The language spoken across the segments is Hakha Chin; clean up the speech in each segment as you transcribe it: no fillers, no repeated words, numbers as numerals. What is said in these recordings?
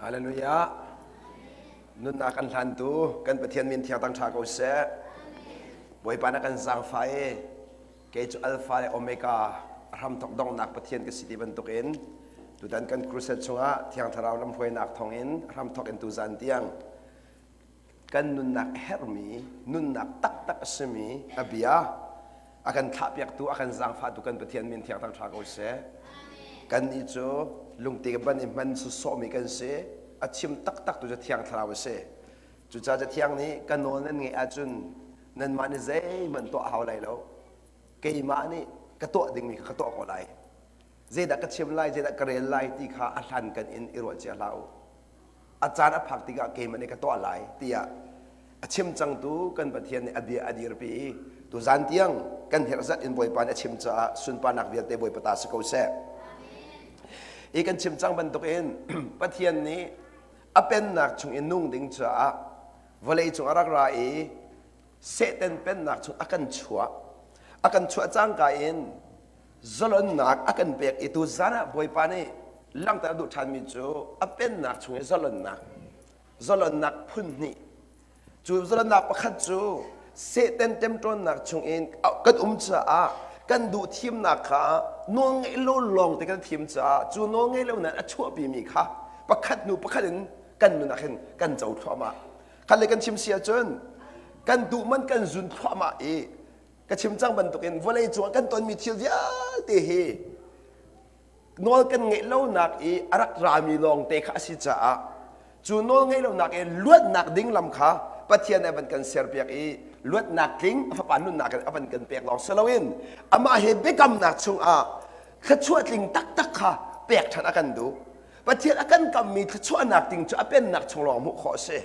Hallelujah. Nunnak kan hlantu kan Pathian min thiang tang ṭha ko seh. Bawipa na kan zaangfah i kei cu Alpha le Omega a hramthok donghnak Pathian ka si ti bantukin tutan kan crusade chungah Thiang Thlarau lamhruainak thawngin a hramthok in tuzan tiang kan nunnak a herhmi nunnak taktak a simi a bia a kan thlahpiaktu a kan zaangfahtu kan Pathian min thiang thang ṭha ko seh. Kannih cu lungte ban i hman sawsawhmi kan si. A chim taktak tu cu Thiang Thlarau a si. Cucaah Cathiang nih ka nawl nan ngeih ahcun nanmah nih zeihmanh tuah a hau lai lo. Keimah nih ka tuah dingmi kha ka tuah ko lai. Zeidah ka chim lai, zeidah ka rel lai ti kha a hlankan in i ruah cia hlah u. A caan a phak tikah keimah nih ka tuah lai tiah a chim cangtu kan Pathian nih a bia a dirpi i tuzan tiang kan herh zat in Bawipa nih a chim caah sunparnak vialte Bawipa ta si ko seh. I kan chim cang bantukin Pathian nih a pennak chung i nung ding caah vawlei cung a rak ra i Satan pennak chung a kan chuah. A kan chuah cangka in zalonnak a kan pek i tuzan ah Bawipa nih langhter a duh ṭhanmi cu a pennak chung i zalonnak zalonnak phun hnih cu zalonnak pakhat cu Satan ṭemṭawnnak chungin kan um caah kan duh thimnak kha nawlngeih lo lawng te kan thim caah cu nawlngeih lo nan a chuahpimi kha pakhat hnu pakhat in kan nun ah khin kan co thluahmah khat le kan chim si ahcun kan duh man kan zun thluahmah i ka chim cang bantukin vawlei cungah kan tonmi thil vialte hi nawl kan ngeih lonak i a rak rami lawngte kha a si caah cu nawl ngeih lonak i luatnak ding lam kha Pathian a van kan serpiak i luatnak tling a fapa nunnak in a van kan pek lawng si loin amah he biakamnak chungah thluachuah tling taktak kha pek ṭhan a kan duh. Pathian a kan kammi thluachuahnak ding cu a pennak chung lawng hmuh khawh a si.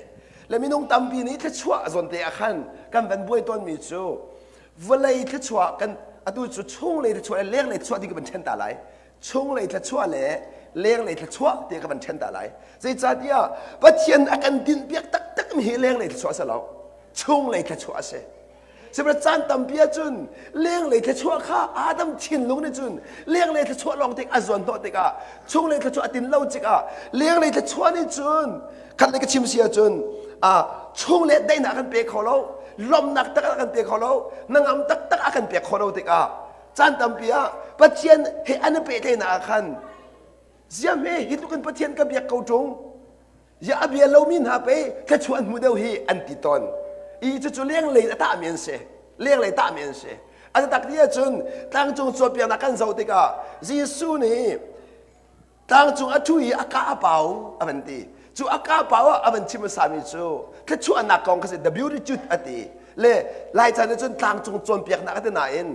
Le minung tampi nih thluachuah zawnte ah khan kan van buai tawnmi cu vawlei thluachuah kan atu cu chunglei thluachuah le lenglei thluachuah ti ka van ṭhen ta lai. Chunglei thluachuah le lenglei thluachuah ti ka van ṭhen ta lai. Zeicahtiah Pathian a kan dinhpiak taktakmi hi lenglei thluachuah a si lo. Chunglei thluachuah a si. Sihmanhsehlaw caan tampi ahcun lenglei thluachuah kha Adam thinlung nih cun lenglei thluachuah lawng tik a zuan hnawh tikah chunglei thluachuah a tin lo tikah lenglei thluachuah nih cun khat le ka chim si ahcun chung le daihnak a kan pe kho lo lawmhnak tak a kan pe kho lo nangam taktak a kan pek kho lo tikah caan tampi ah Pathian he an i pehtlaihnak ah khan ziahme hi tluk in Pathian ka biak ko ṭung Ya a bia lomi hna pei thluachuah an hmu deuh hi an ti tawn. I cucu lenglei a tahmi an si. Lenglei tahmi an si. A tak ti ahcun tlangcung cawnpiaknak kan zoh tikah Jesuh nih tlangcung a ṭhu i a ka a pau a van ti. Cu a ka pau ah a van chim hmasami cu thluachuahnak kong kha si the beatitude a ti. Le Laica nih cun tlangcung cawnpiaknak a ti nain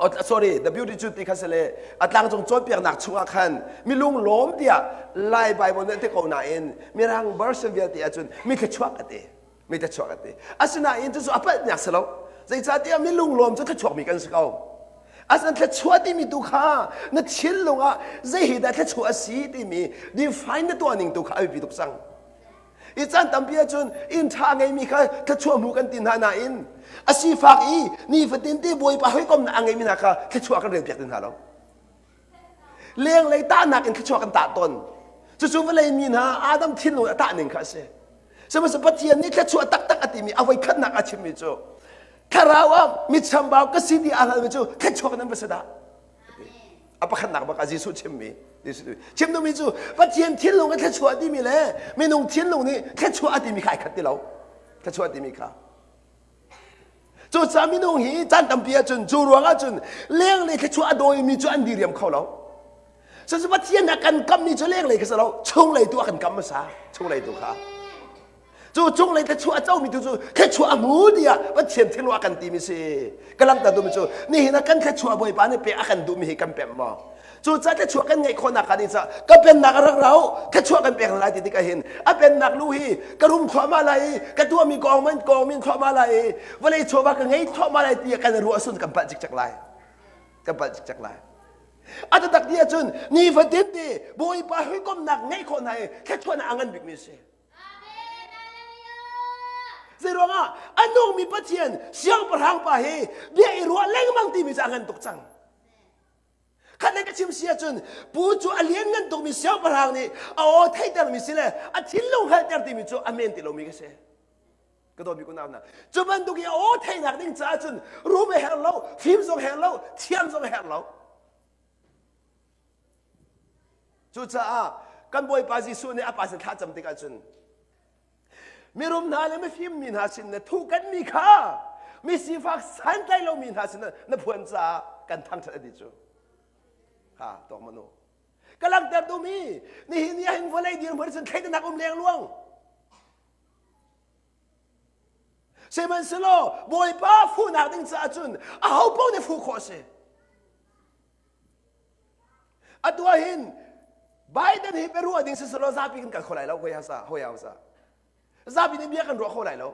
Oh, sorry, the beauty cu ti kha si le a tlangcung cawnpiaknak chungah khan milung lawm tiah Lai Bible nih a ti ko nain Mirang version vialte ahcun mi thluachuak a ti. Mi thluachuak a ti. Asinain cucu a palhnak si lo. Zeicahtiah milung lawm cu thluachuakmi kan si ko. Asinain thluachuah timi tu kha na thinlung ah zei hi dah thluachuah a si timi define na tuah ning tu kha a biapi tuk cang. I caan tampi ahcun inn ṭha a ngeimi kha thluachuah hmu kan ti hna nain a sifak i nifatin te Bawipa hawikomnak a ngeimi hna kha thluachuah kan relpiak ti hna lo. Lenglei tahnak in thluachuah kan tah tawn. Cucu vawlei mi hna Adam thinlung a tah ning kha a si. Sihmanhsehlaw Pathian nih thluachuah taktak a timi a voikhatnak a chimmi cu thlarau ah mi chambau ka si ti aa hngalmi cu thluachuah nan va si dah. A pakhatnak bak ah Jesuh chimmi chim duhmi cu Pathian thinlung i thluachuah timi le minung thinlung nih thluachuah a timi kha ai khat ti lo. Thluachuah timi kha. Cucaah minung hi caan tampi ahcun cu ruang ahcun lenglei thluachuah a dawimi cu an diriam kho lo. Cucu Pathian a kan kammi cu lenglei kha si lo, chunglei tu a kan kam hmasa, chunglei tu kha. Cu cunglei thluachuah a comi tu cu thluachuah a hmu tiah Pathian thilruah a kan timi si. Ka langhter duhmi cu nihin ah kan thluachuah Bawipa nih pek a kan duhmi hi kan pemh maw? Cu ca thluachuah kan ngeih khawhnak hnga ding caah ka pennak a rak rau thluachuah kan pek lai ti tikah hin a pennak lu hi ka rum thluahmah lai i ka tuahmi kong man kong min thluahmah lai i vawlei chawva ka ngei thluahmah lai ti kan ruah sun kan palh cikcek lai. Kan palh cikcek lai. A taktak ti ahcun nifatin te Bawipa hawikomhnak ngeih khawh hna i thluachuahnak a ngan bikmi a si. Zeiruangah a nungmi Pathian siangpahrang pa hi bia i ruah lengmang timi cu a ngan tuk cang. Khat le ka chim si ahcun pu cu a lianngan tukmi siangpahrang nih a aw theihtermi si le a thinlung hngalhter timi cu a men ti lomi ka si. Ka dawtmi kunau hna. Cu bantuk i a aw theihnak ding caah cun rum a herh lo, fim zong herh lo, thiam zong a herh lo. Cucaah kan Bawipa Jesuh nih a pa sin thlacam tikah cun mirum hna le mifim mi hna sin na thuhkanmi kha mi sifak santlai lomi hna sin na phuan caah kan thangṭhat a ti cu. Ha tawk manu. Ka langhter duhmi nihin ni ahhin vawlei dirhmun cun thleidannak um lengluang. Sihmanhsehlaw Bawipa fuhnak ding caah cun aho paoh nih fuh khawh a si. Atu ah hin Biden hi biaruah ding siselaw zapi kan kal kho lai lo hoi hasa hoi hausa. Zapi nih bia kan ruah kho lai lo.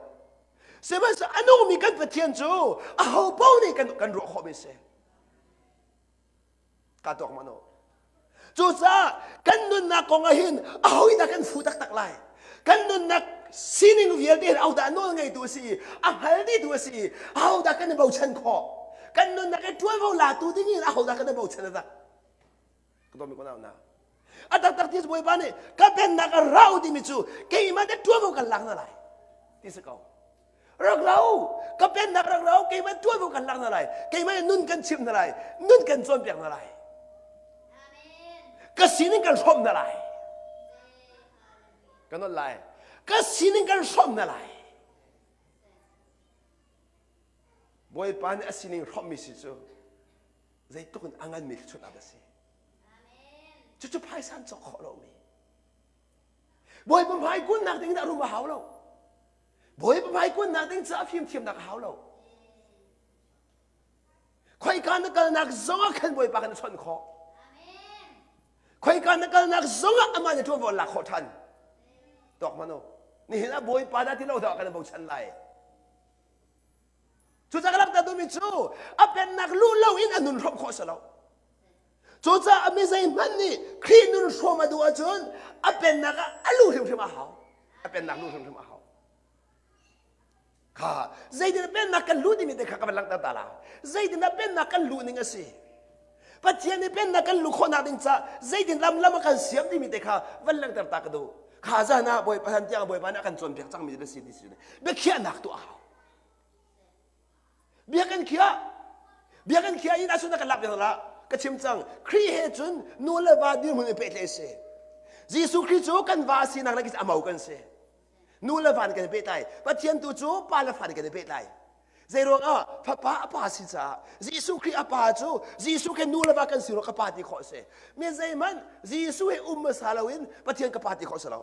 Sihmanhsehlaw a nungmi kan Pathian cu aho paoh nih kan kan ruah khawhmi si. Ka tuak mano. Cucaah kan nunnak kong ah hin aho dah kan fu taktak lai? Kan nunnak sining vialte hin ahodah nawl ngeitu a si i a hngal dihtu a si i ahodah kan i bochan khawh? Kan nunnak i ṭuanvo latu ding in ahodah kan i bochan a tak? Ka dawmi ko na. A taktak ti Bawipa nih ka pennak a rau timi cu keimah te ṭuanvo kan lak na lai ti si ko. Rak rau, ka pennak rak rau, keimah ṭuanvo kan lak na lai. Keimah nun kan chimh na lai, nun kan cawnpiak na lai. Ka sining kan hrawmh na lai. Ka nolh lai. Ka sining kan hrawmh na lai. Bawipa nih a sining hrawmhmi si cu zeitluk in a nganmi thluachuahnak a si. Cucu phaisa an cawk khawh lomi. Bawipa hmai kunnak ding in a rum a hau lo. Bawipa hmai kunnak ding caah fimthiamnak a hau lo. Khoika na kalnak zongah khan Bawipa kan chawnh khawh. Khoika na kalnak zongah amah nih ṭuanvo an lak khawh ṭhan. Tuak hmanh u. Nihin ah Bawipa dah ti lo dah kan bochan lai. Cucaah ka langhter duhmi cu a pennak luh loin a nun hrawmh khawh a si lo. Cucaah mi zeihmanh nih Khrih nun hrawm a duh ahcun a pennak ah a luh hrimhrim a hau. A pennak luh hrimhrim a hau. Kha zeitin pennak kan luh timi te kha ka van langhter ta la. Zeitin dah pennak kan luh ning a si. Pathian nih pennak kan luh khawhnak ding ca zeitin lam lam a kan siam timi te kha van langhter ta ka duh. Kha zan ah Bawipa san tiang Bawipa nih a kan cawnpiak cangmi na si ti si. Biakhiahnak tuah a hau. Biakinn khiah biakinn khiah in asun kan lak piak la ka chim cang Khrih he cun nu le va dirhmun in pehtlaih si Jesuh Khrih cu kan va sinak le a mo kan si nu le va kan pehtlai Pathian tu cu pa le fa kan pehtlai zei ruangah fapa a pa si caah Jesuh Khrih a pa cu Jesuh khi nu le va kan si ruang ka pa ti khawh si mi zeihmanh Jesuh he um hmasa loin Pathian ka pa ti khawh si lo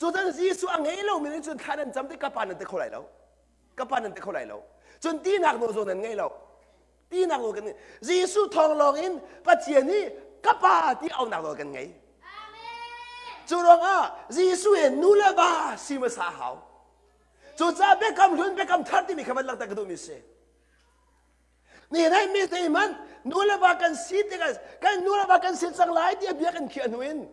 Cutan Jesuh a ngei lomi nih cun thla nan cam tik ka pa nan ti kho lai lo. Ka pa nan ti kho lai lo. Cun tinak nawl zong nan ngei lo. Tinak nawl kan ngei. Jesuh thawng lawng in Pathian nih ka pa ti aunak nawl kan ngei. Cu ruangah Jesuh he nu le va si hmasa a hau. Cucaah biakam hlun biakam thar timi kha van langhter ka duhmi si. Ni hei mi te hmanh nu le va kan si tikah kan nu le va kan si cang lai tiah bia kan khiah hnu in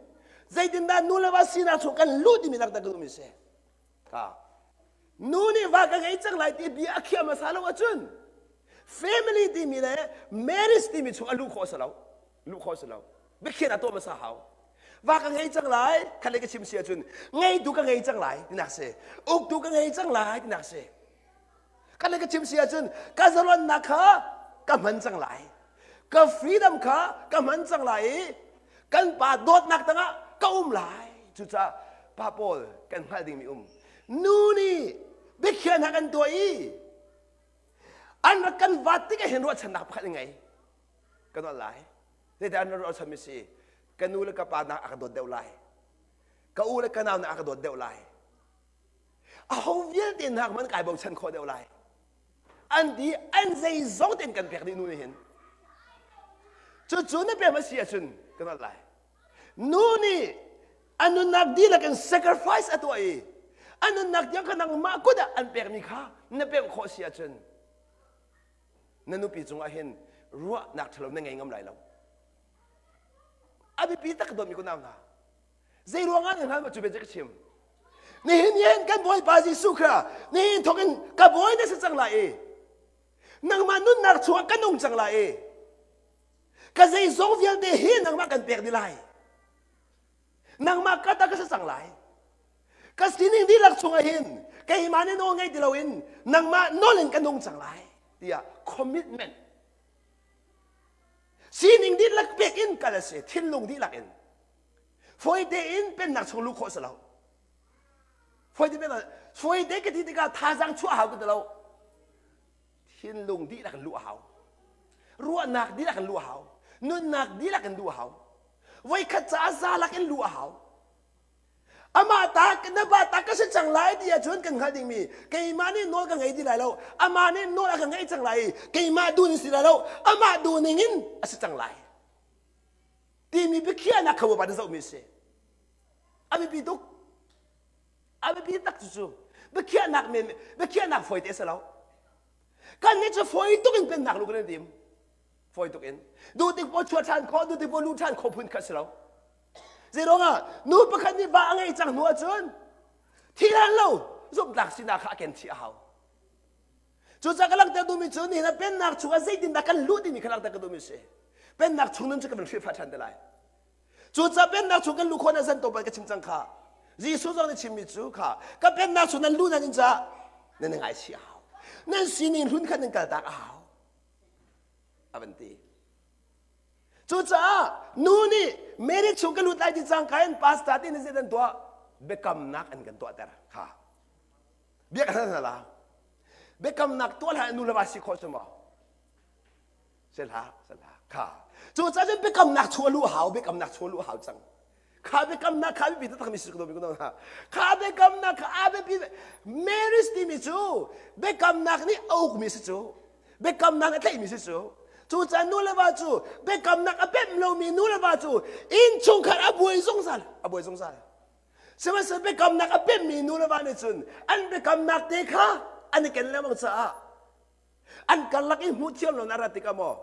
zeitindah nu le va sinak chung kan luh timi langhter ka duhmi si. Ka nu nih va ka ngei cang lai ti bia a khiah hmasa lo ahcun family timi le marriage timi chung a luh khawh si lo. Luh khawh si lo. Biakhiah a tuah hmasa hau. Va ka ngei cang lai, khat le ka chim si ahcun ngeitu ka ngei cang lai tinak si. Uktu ka ngei cang lai tinak si. Kan le ka chim si ahcun ka zalonnak kha ka hman cang lai. Ka freedom kha ka hman cang lai i kan pa dawtnak tangah ka um lai. Cucaah pa pawl kan hngalh dingmi um. Nu nih biakhiahnak an tuah i an rak kan vat tik ah hin ruahchannak pakhat in ngei. Ka dawt lai. Zeidah an rak ruahchanmi si? Ka nu le ka pa nak a ka dawt deuh lai. Ka u le ka nau nak a ka dawt deuh lai. Aho vialte hna hmanh kai bochan khawh deuh lai. An ti an zeizong tein kan pek dih nu nih hin. Cucu na pem a si ahcun ka nolh lai. Nu nih a nunnak dihlak in sacrifice a tuah i a nunnak tiang kha nangmah kut ah an pekmi kha na pemh khawh si ahcun na nupi cungah hin ruahnak ṭhalo na ngei ngam lai lo. A biapi tak dawtmi kunau hna. Zei ruangah na hngal ma cu bia ka chim. Nihin hin kan Bawipa Jesuh kha nihin thawk in ka bawi na si cang lai i nangmah nunnak chungah ka nung cang lai i Ka zeizong vialte hi nangmah kan pek dih lai. Nangmah ka ta ka si cang lai. Ka sining dihlak chungah hin keimah nih nawl ngei ti loin nangmah nawl in ka nung cang lai tiah commitment sining dihlak pek in kal a si thinlung dihlak in fawi tein pennak chung luh khawh si lo fawi te fawi te ka ti tikah thazaang chuah hau ka ti lo thinlung dihlak in luh a hau ruahnak dihlak in luh a hau nunnak dihlak in luh a hau voikhat caah zalak in luh a hau amah ta na pa ta ka si cang lai ti ahcun kan hngalh dingmi keimah nih nawl ka ngei ti lai lo amah nih nawl a ka ngeih cang lai i keimah duh ning si lai lo amah duh ning in a si cang lai timi biakhiahnak kha Bawipa nih zohmi a si a biapi tuk a biapi tak cu cu biakhiahnak men biakhiahnak fawi te a si lo kan nih cu fawi tuk in pennak lu kan i tim fawi tuk in duh tik paoh chuah ṭhan khawh duh tik paoh luh ṭhan khawh phun kha si lo zeiruangah nu pakhat nih va a ngeih cang hnu ahcun thi hlan lo zumhtlak sinak kha a ken chih a hau cucaah ka langhter duhmi cu nihin ah pennak chungah zeitindah kan luh timi kha langhter ka duhmi si pennak chung nun cu ka van hrilhfah ṭhan te lai Cucaah pennak chung kan luh khawh na zan tawpal ka chim cang kha. Jesuh zong nih chimmi cu kha ka pennak chung nan luh nan in caah nan i ngaichih a hau. Nan sining hlun khan nan kaltak a hau. A van ti. Cucaah nu nih Mary chung ka lut lai ti cang ka in pastor ti nan an tuah biakamnak an kan tuahter kha. Biak hna la. Biakamnak tuah hlah nu le va si khawh cu maw? Si hlah, si hlah. Kha. Cucaah cun biakamnak chung a luh hau, biakamnak chung a luh hau cang. Kha biakamnak kha biapi taktak mi si ko ko Kha biakamnak kha a biapi marriage timi cu biakamnak nih a ukmi si cu. Biakamnak a tlaihmi si cu. Cucaah nu le va cu biakamnak a pemh lomi nu le va cu innchungkhar a buai zungzal, a buai zungzal. Sihmanhsehlaw biakamnak a pemhmi nu le va nih cun an biakamnak te kha an i ken lengmang caah an karlak i hmuh thiam lo na rat tikah maw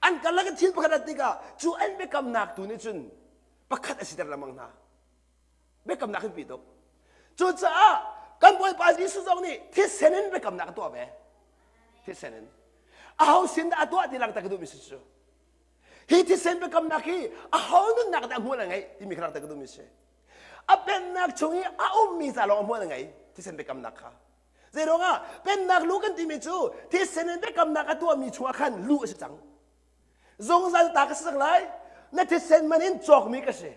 an karlak i thil pakhat rat tikah cu an biakamnak tu nih cun pakhat a siter lengmang hna biakamnak hin pi tuk cucaah kan bawipa Jesuh zong nih thisen in biakamnak a tuah ve thisen in aho sin dah a tuah ti langhter ka duhmi si cu hi thisen biakamnak hi aho nunnak dah hmual a ngeih timi kha langhter ka duhmi si a pennak chung i a ummi ca lawng hmual a ngei thisen biakamnak kha Zeiruangah pennak lu kan timi cu thisen in biakamnak a tuahmi chungah khan lu a si cang. Zungzal ta ka si cang lai. Na thisen man in cawkmi ka si.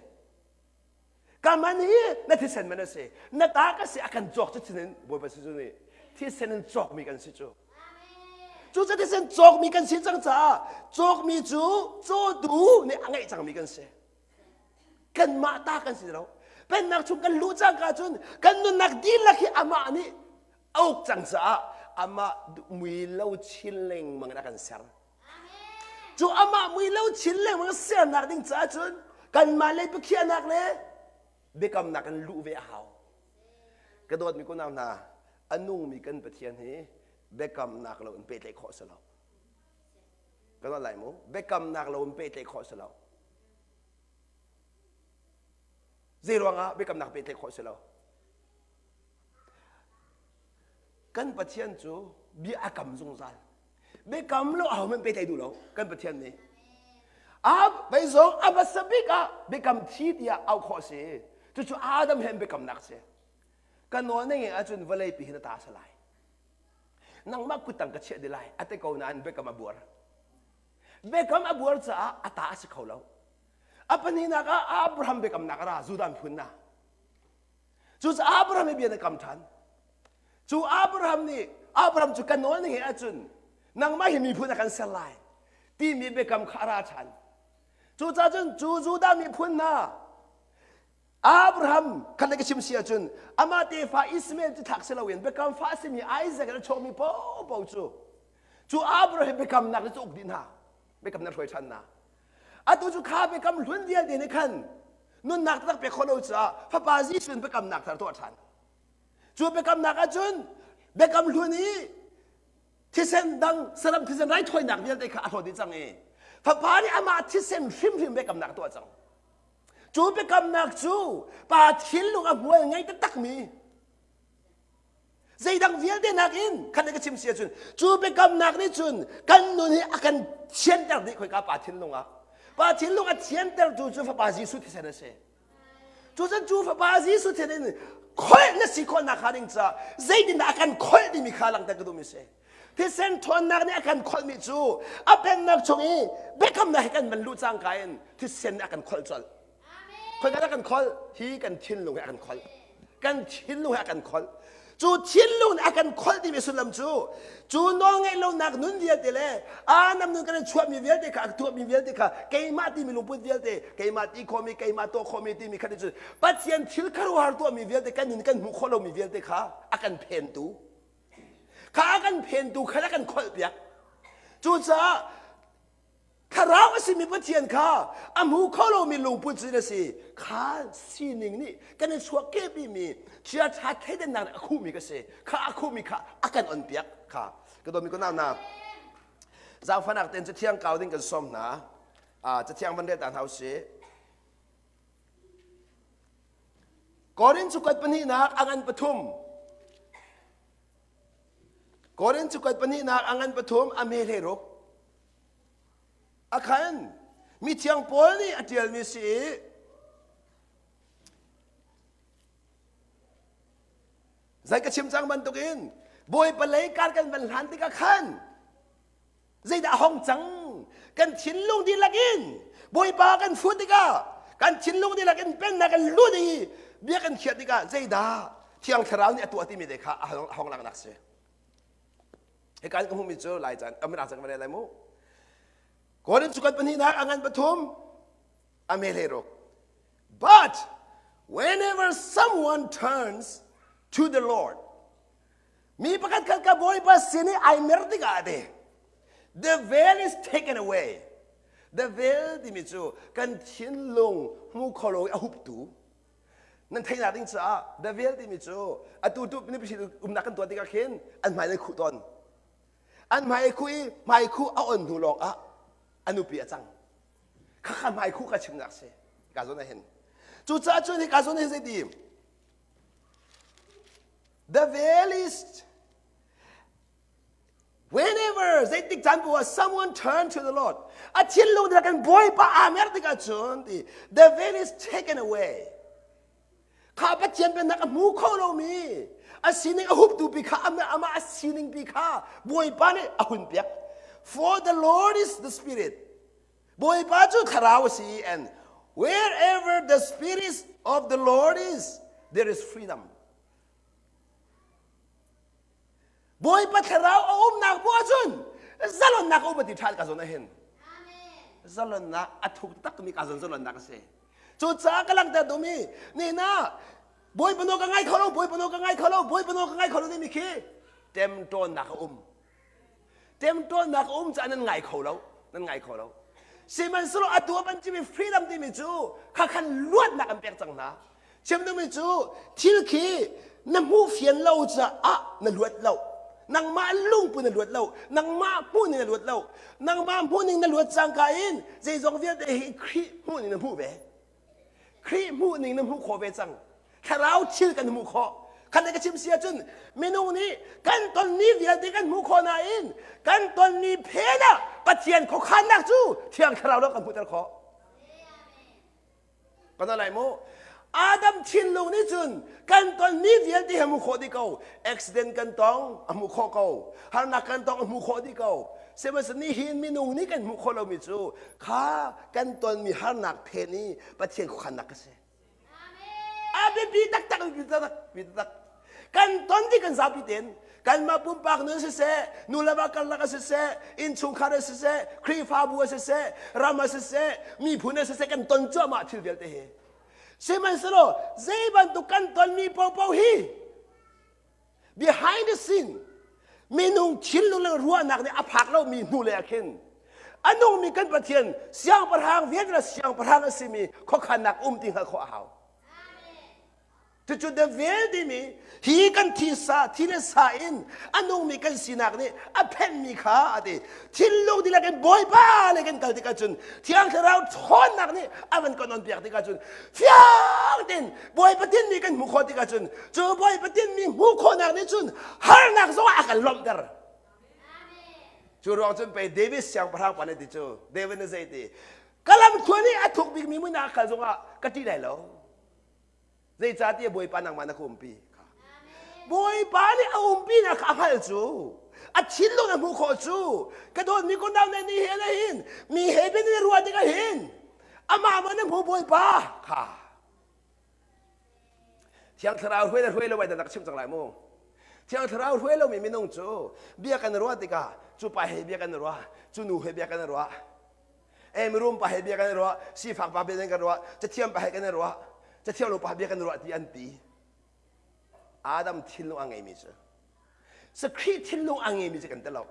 Ka man hi na thisen man a si. Na ta ka si a kan cawk cu thisen in Bawipa Jesuh nih thisen in cawkmi kan si cu. Cu cu thisen cawkmi kan si cang caah cawkmi cu cawtu nih a ngeih cangmi kan si. Kanmah ta kan si lo. Pennak chung kan luh cangka cun kan nunnak dihlak hi amah nih a uk cang caah amah mui lo chin lengmang in a kan ser. Cu amah mui lo chin lengmang sernak ding caah cun kanmah lei biakhiahnak le biakamnak in luh ve a hau. Ka dawtmi kunau hna, a nungmi kan Pathian hi biakamnak lo in pehtlaih khawh si lo. Ka dawt lai mu, biakamnak lo in pehtlaih khawh si lo. Zei ruangah biakamnak pehtlaih khawh si lo? Kan Pathian cu bia a kam zungzal. Biakam lo ahohmanh pehtlaih duh lo kan Pathian nih. A vei zong a hmasa bik ah biakam thi tiah auh khawh si. Cucu Adam he biakamnak si. Ka nawl na ngeih ahcun vawlei pi hi na ta si lai. Nangmah kuttang ka chiah di lai. A ti ko nain biakam a buar. Biakam a buar caah a ta a si kho lo. A pahnihnak ah Abraham biakamnak a ra Judah miphun na. Cucaah Abraham hi bia na kam ṭhan. Cu Abraham nih Abraham cu ka nawl na ngeih ahcun nangmah hi miphun a kan ser lai timi biakam kha a ra ṭhan. Cucaah cun cu Judah miphun hna Abraham khat le ka chim si ahcun amah tefa Ishmael cu thlak si loin biakam fa a simi Isaac in a chuakmi paohpaoh cu cu Abraham biakamnak cu uk dih hna biakamnak hruai ṭhan hna atu cu kha biakam hlun vialte nih khan nunnak taktak pek khawh lo caah fapa Jesuh in biakamnak thar tuah ṭhan cu biakamnak ahcun biakam hlun i thisen dang saram thisen raithawinak vialte kha a hlawt dih cang i fapa nih amah thisen hrimhrim biakamnak tuah cang cu biakamnak cu pa thinlung a hmual ngei taktakmi Zeidang vialte nakin khat ka chim si ahcun cu biakamnak nih cun kan nun hi a kan thianter dih khoika pa thinlung ah. Pa thinlung a thiantertu cu Fapa Jesuh thisen a si. Cucun cu Fapa Jesuh thisen in kholh na si khawhnak hnga ding caah zeitindah a kan kholh timi kha langhter ka duhmi si. Thisen ṭhawnnak nih a kan kholhmi cu a pennak chung i biakamnak he kan van luh cangka in thisen nih a kan kholh colh. Khoika dah kan kholh? Hi kan thinlung he a kan kholh. Kan thinlung he a kan kholh. Cu thinlung nih a kan kholh timi sullam cu cu nawlngaih lonak nun vialte le aa nam nun kan in chuahmi vialte kha a tuahmi vialte kha keimah timi lungput vialte keimah ti khawhmi keimah tuah khawhmi timi kha nih cun Pathian thil khuaruahhar tuahmi vialte kan nun kan hmuh khawh lomi vialte kha a kan phentu kha a kan phentu kha a kan kholh piak cucaah Thlarau a simi Pathian kha a hmu kho lomi lungput sin a si. Kha sining nih kan i chuahkehpimi chiaṭha thleidannak nih a khuhmi ka si. Kha a khuhmi kha a kan onpiak kha. Ka dawmi ka nau hna, zaangfahnak tein cathiang kau ding kan sawm hna. Cathiang van rel ta hna usih. Korin cukat pahnihnak a ngan pathum. Korin cukat pahnihnak a ngan pathum a hme hlei ruk. A khan mithiang Paul nih a ṭialmi si i zei ka chim cang bantukin Bawipa lei kar kan van hlan tikah khan zeidah a hong cang kan thinlung dihlak in Bawipa kan fuh tikah kan thinlung dihlak in pennak kan lut i bia kan khiah tikah zeidah Thiang Thlarau nih a tuah timi te kha a hong langhnak si. Hika in ka hmuhmi cu lai caan kamera cang va lai mu. Korin cu kan pahnihnak a ngan pathum a me hlei ruk. But whenever someone turns to the Lord, mi pakhat khat ka Bawipa sin i ai mer tikah ate, the veil is taken away. The veil timi cu kan thinlung hmu kho lo i a huptu nan theihnak ding caah the veil timi cu atu tu ni umnak kan tuah tikah khin an hmai nan khuh tawn an hmai khuh i hmai khuh a on hnu lawng ah a nupi a cang khakha hmai khuh ka chimnak si ka zawn ah hin cucaah cun hi ka zawn hin zeiti the veil is Whenever zeitik caan poah someone turn to the Lord, a thinlung nih kan Bawipa aa mer tikah cun ti the veil is taken away. Kha Pathian pennak a hmu kho lomi a sining a huptu pi kha amah a sining pi kha Bawipa nih a hun piak. For the Lord is the Spirit. Bawipa cu thlarau a si and wherever the Spirit of the Lord is, there is freedom. Bawipa thlarau a umnak poah cun zalonnak a um ti ṭhan ka zawn ah hin zalonnak a thuk takmi ka zawn zalonnak a si cucaah ka langhter duhmi nina Bawipa nawl ka ngai kho lo Bawipa nawl ka ngai kho lo Bawipa nawl ka ngai kho lo timi khi ṭemṭawnnak a um Temtuarnak a um caah nan ngai kho lo. Nan ngai kho lo. Sihmanhsehlaw atu ah kan chimmi freedom timi cu kha khan luatnak an pek cang hna. Chim duhmi cu thil khi na hmuh fian lo caah na luat lo. Nangmah lungput na luat lo. Nangmah hmuhning na luat lo. Nangmah hmuhning na luat cangka in zeizong vialte hi Khrih hmuhning na hmuh ve. Khrih hmuhning na hmuh khawh ve cang. Thlarau thil kan hmuh khawh. Khan ka chim si ahcun minung nih kan tonmi vialte kan hmuh khawh nain kan tonmi phen ah Pathian khuakhannak cu Thiang Thlarau lawng kan hmuhter khawh. Kan lai mu. Adam thinlung nih cun kan tonmi vialte hi hmuh khawh dih ko. Accident kan tong a hmuh khawh ko. Harnak kan tong a hmuh khawh dih ko. Sihmanhsehlaw nihin minung nih kan hmuh khawh lomi cu kha kan tonmi harnak phen i Pathian khuakhannak a si. A biapi taktak biapi taktak biapi taktak. Kan ton ti kan zapi tein kanmah pumpak nun siseh, nu le va karlak a siseh, innchungkhar a siseh, Khrihfabu a siseh, ram a siseh, miphun a siseh kan ton cuahmah thil vialte hi. Sihmanhsehlaw zei bantuk kan tonmi paohpaoh hi behind the scene minung thinlung le ruahnak nih a phak lomi hnu le ah khin a nungmi kan Pathian siangpahrang vialte le siangpahrang a simi khuakhannak um ti hngalh khawh a hau. Cucu the veil timi hi kan thisa thi le sa in a nungmi kan sinak nih a phenhmi kha a ti. Thinlung dihlak in Bawipa le kan kal tikah cun Thiang Thlarau ṭhawnnak nih a van kan onpiak tikah cun fiang tein Bawipa tinmi kan hmuh khawh tikah cun cu Bawipa tinmi hmuh khawhnak nih cun harnak zongah a kan lawmhter. Cu ruang cun pei David siangpahrang pa nih ti cu David nih zei ti? Ka lamthluan i a thuk bikmi hmun ah kal zongah ka ṭih lai lo. Zeicahtiah Bawipa nangmah na ka umpi. Bawipa nih a umpinak kha a hngalh cu. A thinlung a hmuh khawh cu. Ka dawtmi kunau ne ni he le hin mi he bin in ruah tikah hin amah maw na hmu Bawipa kha. Thiang Thlarau hruai le hruai lo ai dah chim cang lai mu. Thiang Thlarau hruai lomi minung cu bia kan ruah tikah cu pa he bia kan ruah, cu nu he bia kan ruah. E mirum pa he bia kan ruah, sifak pa bia kan ruah, cathiam pa he kan ruah, cathiam lo pa bia kan ruah ti an ti. Adam thinlung a ngeimi cu Khrih thinlung a ngeimi cu kan ti lo.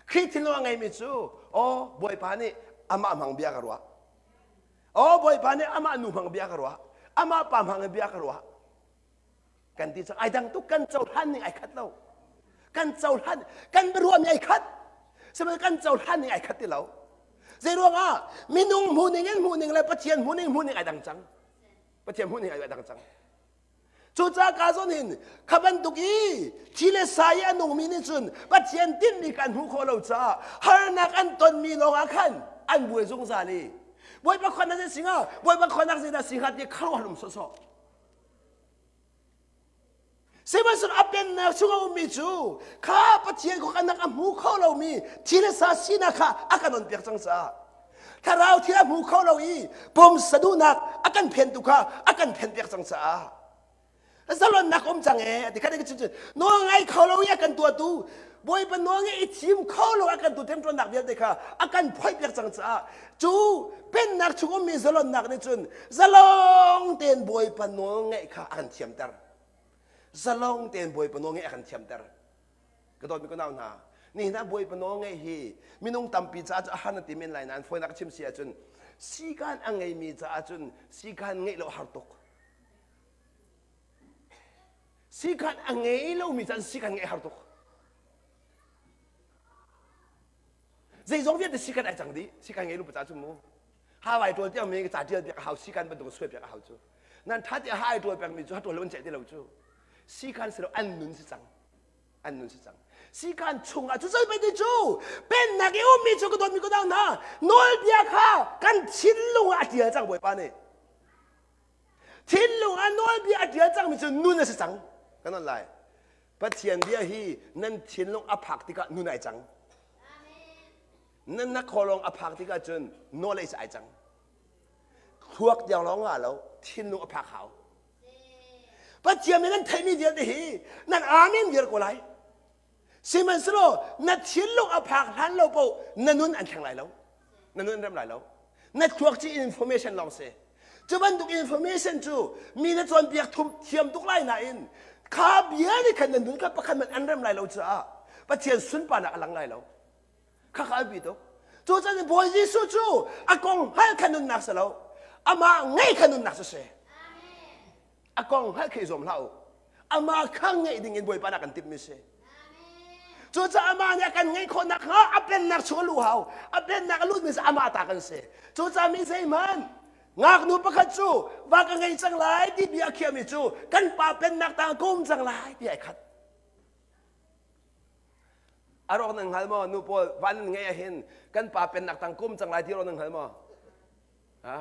Khrih thinlung a ngeimi cu aw Bawipa nih amah hmang bia ka ruah. Aw Bawipa nih amah nu hmang bia ka ruah. Amah pa hmang bia ka ruah. Kan ti cang ai dang tuk kan cohlan ning ai khat lo. Kan cohlan kan biaruahmi ai khat. Sihmanhsehlaw kan cohlan ning ai khat ti lo. Zei ruangah minung hmuhning in hmuhning le Pathian hmuhning hmuhning ai dang cang. Pathian hmuhning ai dang cang. Cucaah ka zawn hin kha bantuk i thi le sa i a nungmi nih cun Pathian tinhmi kha an hmuh khawh lo caah harnak an tonmi lawngah khan an buai zungzal i Bawipa khuanak zei si hnga Bawipa khuanak zeidah si hnga ti khuaruahhar um sawhsawh. Sihmanhsehlaw a pennak chung a ummi cu kha Pathian khuakhannak a hmu kho lomi thi le sa sinak kha a kan onpiak cang caah thlarau thil a hmu kho lo i pumsa duhnak a kan phentu kha a kan phenpiak cang caah zalonnak um cang ee ti kha cu nawl ngai kho lo i a kan tuahtu bawipa nawl ngai i thim kho lo a kan tu ṭemṭuannak vialte kha a kan phoihpiak cang caah cu pennak chung ummi zalonnak nih cun zalong tein bawipa nawl ngaih kha a kan thiamter zalong tein bawipa nawl ngaih a kan thiamter Ka dawtmi ka nau hna, nihin ah Bawipa nawl ngeih hi minung tampi caah cu a har na ti men lai nain fawinak chim si ahcun sikaan a ngeimi caah cun sikaan ngeih lo a har tuk. Sikaan a ngei lomi caah sikaan ngeih a har tuk. Zeizong vialte sikaan ai cang dih, sikaan ngei lo caah cun mu. Hawai ṭawl tiang mi ca ṭial piak a hau, sikaan bantuk suai piak a hau cu. Nan ṭha tiah ha ai ṭawl pekmi cu ha ṭawl lo an ceih ti lo cu. Sikaan si lo an nun si cang. An nun si cang. Sikaan chungah cu zei ti cu pennak i ummi cu ka dawtmi ka dang hna nawlbia kha kan thinlung ah a ṭial cang Bawipa nih. Thinlung ah nawlbia a ṭial cangmi cu nun a si cang. Kan on lai. Pathian bia hi nan thinlung a phak tikah nun ai cang. Nan na khawlawng a phak tikah cun knowledge ai cang. Thluak tiang lawng nga lo, thinlung a phak hau. Pathian nih nan theihmi vialte hi nan amen viar ko lai. Sihmanhsehlaw na thinlung a phak hlan lo paoh na nun an thleng lai lo. Na nun an rem lai lo. Na thluak ci information lawng si. Cu bantuk information cu mi na cawnpiak thum thiam tuk lai nain kha bia nih khan na nun kha pakhat hmanh an rem lai lo caah Pathian sunparnak a lang lai lo. Kha kha a bi tuk. Cucaah Bawi Jesuh cu a kong hngalh kha nunnak si lo. Amah ngeih kha nunnak si si. A kong hngalh kha i zuam hlah u. Amah kha ngeih ding in Bawipa nih a kan timhmi si. Cucaah amah nih a kan ngeih khawh nakhnga a pennak chung a luh hau. A pennak a lutmi cu amah ta kan si. Cucaah mi zeihmanh ngaknu pakhat cu va ka ngei cang lai ti bia a khiahmi cu kan pa pennak tang ka um cang lai ti ai khat. A rawk nan hngal maw? Nu pawl van nan ngeih ahhin kan pa pennak tang kum cang lai ti rawk nan hngal maw? Ha?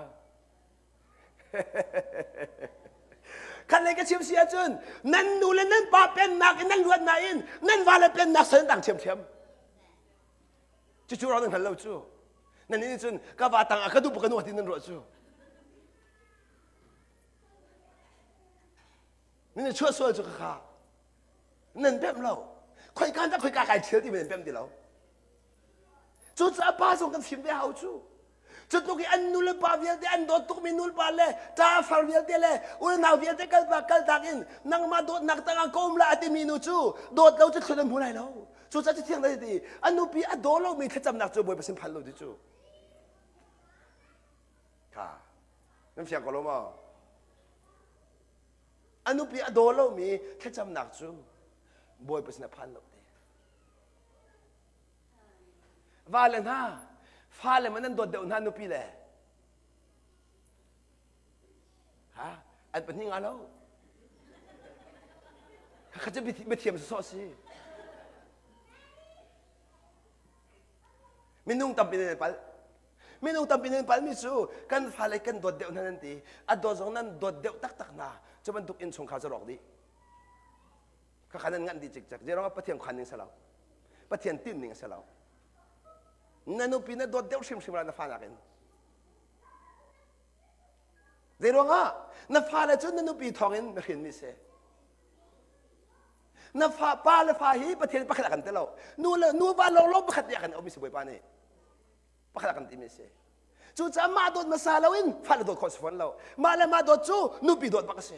Khat lei ka chim si ahcun nan nu le nan pa pennak in nan luat nain nan va le pennak sal nan tang ṭhiamṭhiam. Cucu rawk nan hngal lo cu. Nan nih cun ka va tang ah ka duh ka nu ti nan ruah cu. Nan chuah sual cu ka kha. Nan pemh lo. Khoika dah khoika kai ṭhial ti nan pemh ti lo. Cucaah pa zong kan fim ve hau cu. Cu tluk i an nu le pa vialte an dawt tukmi nu le pa le ṭa far vialte le unau vialte kalpa kaltak in nangmah dawtnak tangah ka um la a timi nu cu dawt lo cu thlun an hmu lai lo. Cucaah cu thiang ti a nupi a daw lomi thlacamnak cu Bawipa sin phan lo ti cu. Kha nan fiang ko lo maw? A nupi a daw lomi thlacamnak cu Bawipa sin a phan lo ti. Vale hna, fale man nan dawt deuh hna nupi le. Ha? An pahnih nga lo. Kha cu biathiam sawsawh si. Minung tampi nan palh. Minung tampi nan palmi cu kan fale kan dawt deuh hna nan ti. A dawt zong nan dawt deuh taktak hna. Cu bantuk innchungkhar cu rawk dih. Khakha nan nganh dih cikcek. Zeiruangah Pathian khan ning si lo. Pathian tinh ning a si lo. Na nupi na dawt deuh hrimhrim la na fa nakin. Zeiruangah na fale cu na nupi thawngin na hrinmi si. Na fa pa le fa hi Pathian pakhat a kan ti lo. Nu le nu va lawnglawng pakhat nih a kan auhmi si Bawipa nih. Pakhat a kan timi si. Cucaah mah dawt hmasa loin fale dawt khawh si fawn lo. Mah le mah dawt cu nupi dawt bak a si.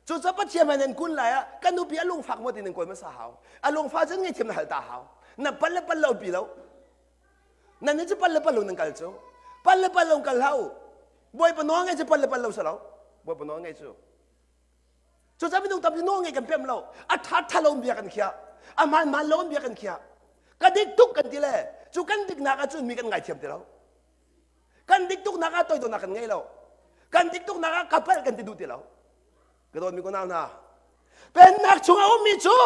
Cucaah Pathian hmai nan kun lai ah kan nupi a lungfak maw ti nan kawl hmasa hau. A lungfah cun ngaihthiam na hal ta hau. Na pal le pal lo pi lo. Nan nih cu pal le pal lo nan kal cu. Pal le pal lo kal hlah u. Bawipa nawl ngaih cu pal le pal lo si lo. Bawipa nawl ngaih cu. Cucaah minung tampi nawl ngaih kan pem lo. A ṭha ṭha lo bia kan khiah. A hmaan hmaan lo bia kan khiah. Ka dik tuk kan ti le cu kan diknak ahcun mi kan ngaithiam ti lo. Kan dik tuknak ah toidornak kan ngei lo. Kan dik tuknak ah ka palh kan ti duh ti lo. Ka dawtmi ko nau hna. Pennak chung a ummi cu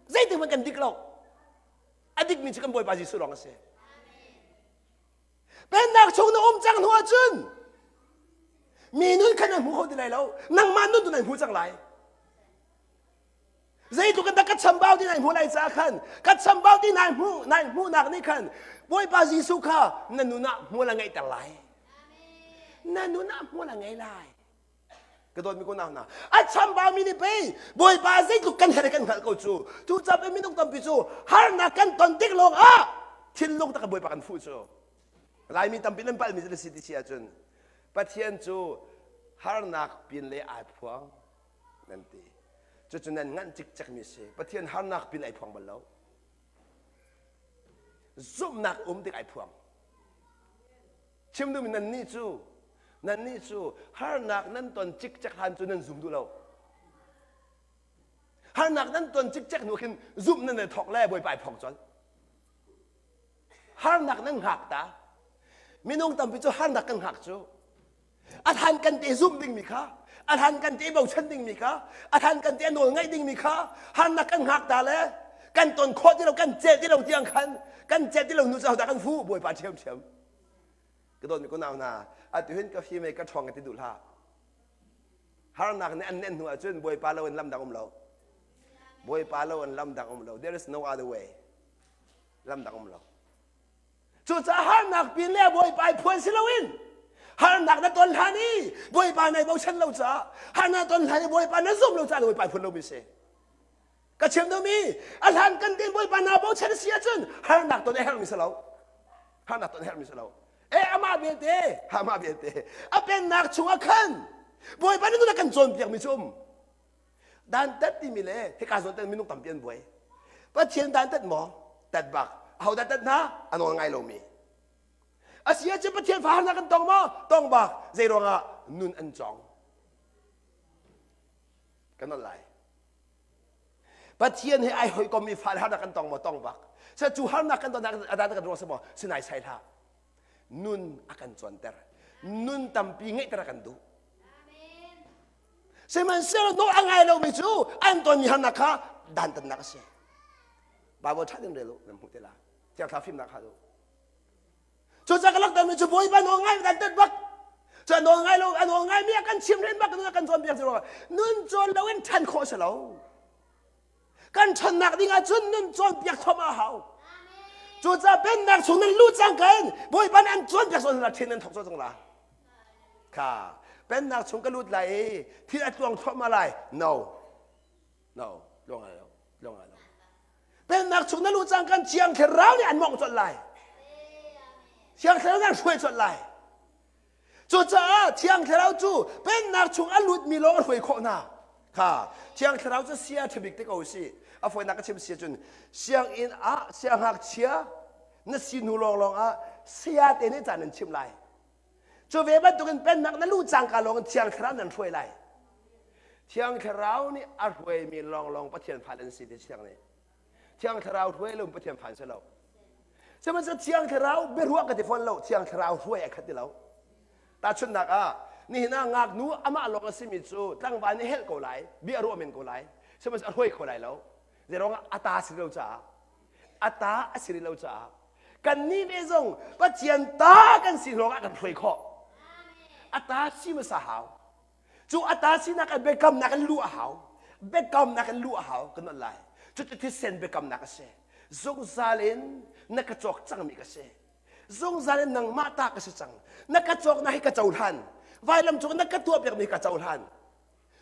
zeitik hmanh kan dik lo. A dikmi cu kan Bawipa Jesuh lawng a si. Pennak chung na um cang hnu ahcun mi nun kha nan hmu kho ti lai lo. Nangmah nun tu nan hmu cang lai. Zeitluk in dah ka chambau ti nai hmuh lai caah khan ka chambau ti nai hmuh nai hmuhnak nih khan Bawipa Jesuh kha na nun ah hmual a ngeihter lai. Na nun ah hmual a ngei lai. Ka dawtmi ko nau hna a chambau mi nih pei Bawipa zeitluk kan herh kan hngalh ko cu. Cu ca pei minung tampi cu harnak kan ton tik lawng ah thinlung tak Bawipa kan fuh cu. Laimi tampi nan palmi cu si ti si ahcun Pathian cu harnak pin le ai phuang nan ti. Cucu nan nganh cikcekmi si. Pathian harnak pin ai phuang bal lo. Zumhnak um tik ai phuang. Chim duhmi nannih cu nannih cu harnak nan ton cikcek hlan cu nan zum duh lo. Harnak nan ton cikcek hnu khin zumh nan i thawk le Bawipa ai phuang colh. Harnak nan hngak ta. Minung tampi cu harnak kan hngak cu. A hlan kan te zumh dingmi kha, a hlan kan te bochan dingmi kha, a hlan kan te nawl ngaih dingmi kha harnak kan hngak ta le kan ton khawh ti lo, kan celh ti lo tiang khan kan celh ti lo hnu cu dah kan fu Bawipa ṭhiamṭhiam. Ka dawtmi ko nau hna, atu hin ka fim i ka ṭhawng ka ti duh hlah. Harnak nih an nenh hnu ahcun Bawipa lo in lam dang um lo. Bawipa lo in lam dang um lo. There is no other way. Lam dang um lo. Cucaah harnak pin le Bawipa i phuan si loin harnak na ton hlan i Bawipa nai bochan lo caah harnak ton hlan i Bawipa na zum lo caah Bawipa i phuan lomi si. Ka chim duhmi a hlan kan tin Bawipa naa bochan si ahcun harnak ton a herhmi si lo. Harnak ton a herhmi si lo. E amah belte, amah belte a pennak chungah khan Bawipa nih nun a kan cawnpiakmi cu um. Dantat timi le hika zawn tan minung tampi an buai. Pathian dantat maw? Tat bak. Aho dah tat hna? A nawl ngai lomi. A si ahcun Pathian fa harnak kan tong maw? Tong bak. Zei ruangah nun an cawng. Kan nawl lai. Pathian he ai hawikommi fale harnak kan tong maw? Tong bak. Sa cu harnak kan ton a dan kan ruang si maw? Sinai sai hlah. Nun a kan cawnter. Nun tampi ngeihter a kan duh. Sihmanhsehlaw nawl a ngai lomi cu an tonmi harnak kha dantatnak a si. Baibal ṭha tein rel u, nan hmuh te lai. Thiang Thlarau fimnak hal u. Cucaah ka langhtermi cu Bawipa nawl ngai dantat bak. Cu a nawl ngai lo, a nawl ngaimi a kan chimhrin bak, a kan cawnpiak cu nun cawn loin ṭhan khawh a si lo. Kan ṭhannak ding ahcun nun cawnpiak thawm a hau. Cucaah pennak chung nan luh cangka in Bawipa nih an cawnpiak zawn hna ṭhin nan thawk cang la. Kha pennak chung ka lut lai i thil a tluang thluahmah lai. No. No, tluang lai lo. Tluang lai lo. Pennak chung na luh cang kan Thiang Thlarau nih an mawngh colh lai. Thiang Thlarau nih an hruai colh lai. Cucaah Thiang Thlarau cu pennak chung a lutmi lawng a hruai khawh hna. Kha Thiang Thlarau cu sia ṭhabik te ko si. A fawinak ka chim si ahcun sianginn ah siangngakchia na si hnu lawnglawng ah saya te nih ca nan chimh lai. Cu ve bantukin pennak na luh cangka lawng in Thiang Thlarau nan hruai lai. Thiang Thlarau nih a hruaimi lawnglawng Pathian fale an si ti Thiang nih. Thiang Thlarau hruai lo Pathian phan si lo. Sihmanhsehlaw Thiang Thlarau biaruah ka ti fawn lo, Thiang Thlarau hruai a khat ti lo. Tahchunhnak ah, nihin ah ngaknu amah lawng a simi cu tlangval nih helh ko lai, bia ruah men ko lai, sihmanhsehlaw a hruai kho lai lo. Zeiruangah a ta si lo caah. A ta a si rih lo caah kannih ve zong Pathian ta kan si lawng ah kan hruai khawh. A ta si hmasa hau. Cu a ta sinak ah biakamnak in luh a hau. Biakamnak in luh a hau kan nolh lai. Cucu thisen biakamnak a si. Zungzal in na ka cawk cangmi ka si. Zungzal in nangmah ta ka si cang. Na ka cawknak hi ka cohlan. Vailam cung na ka tuahpiakmi ka cohlan.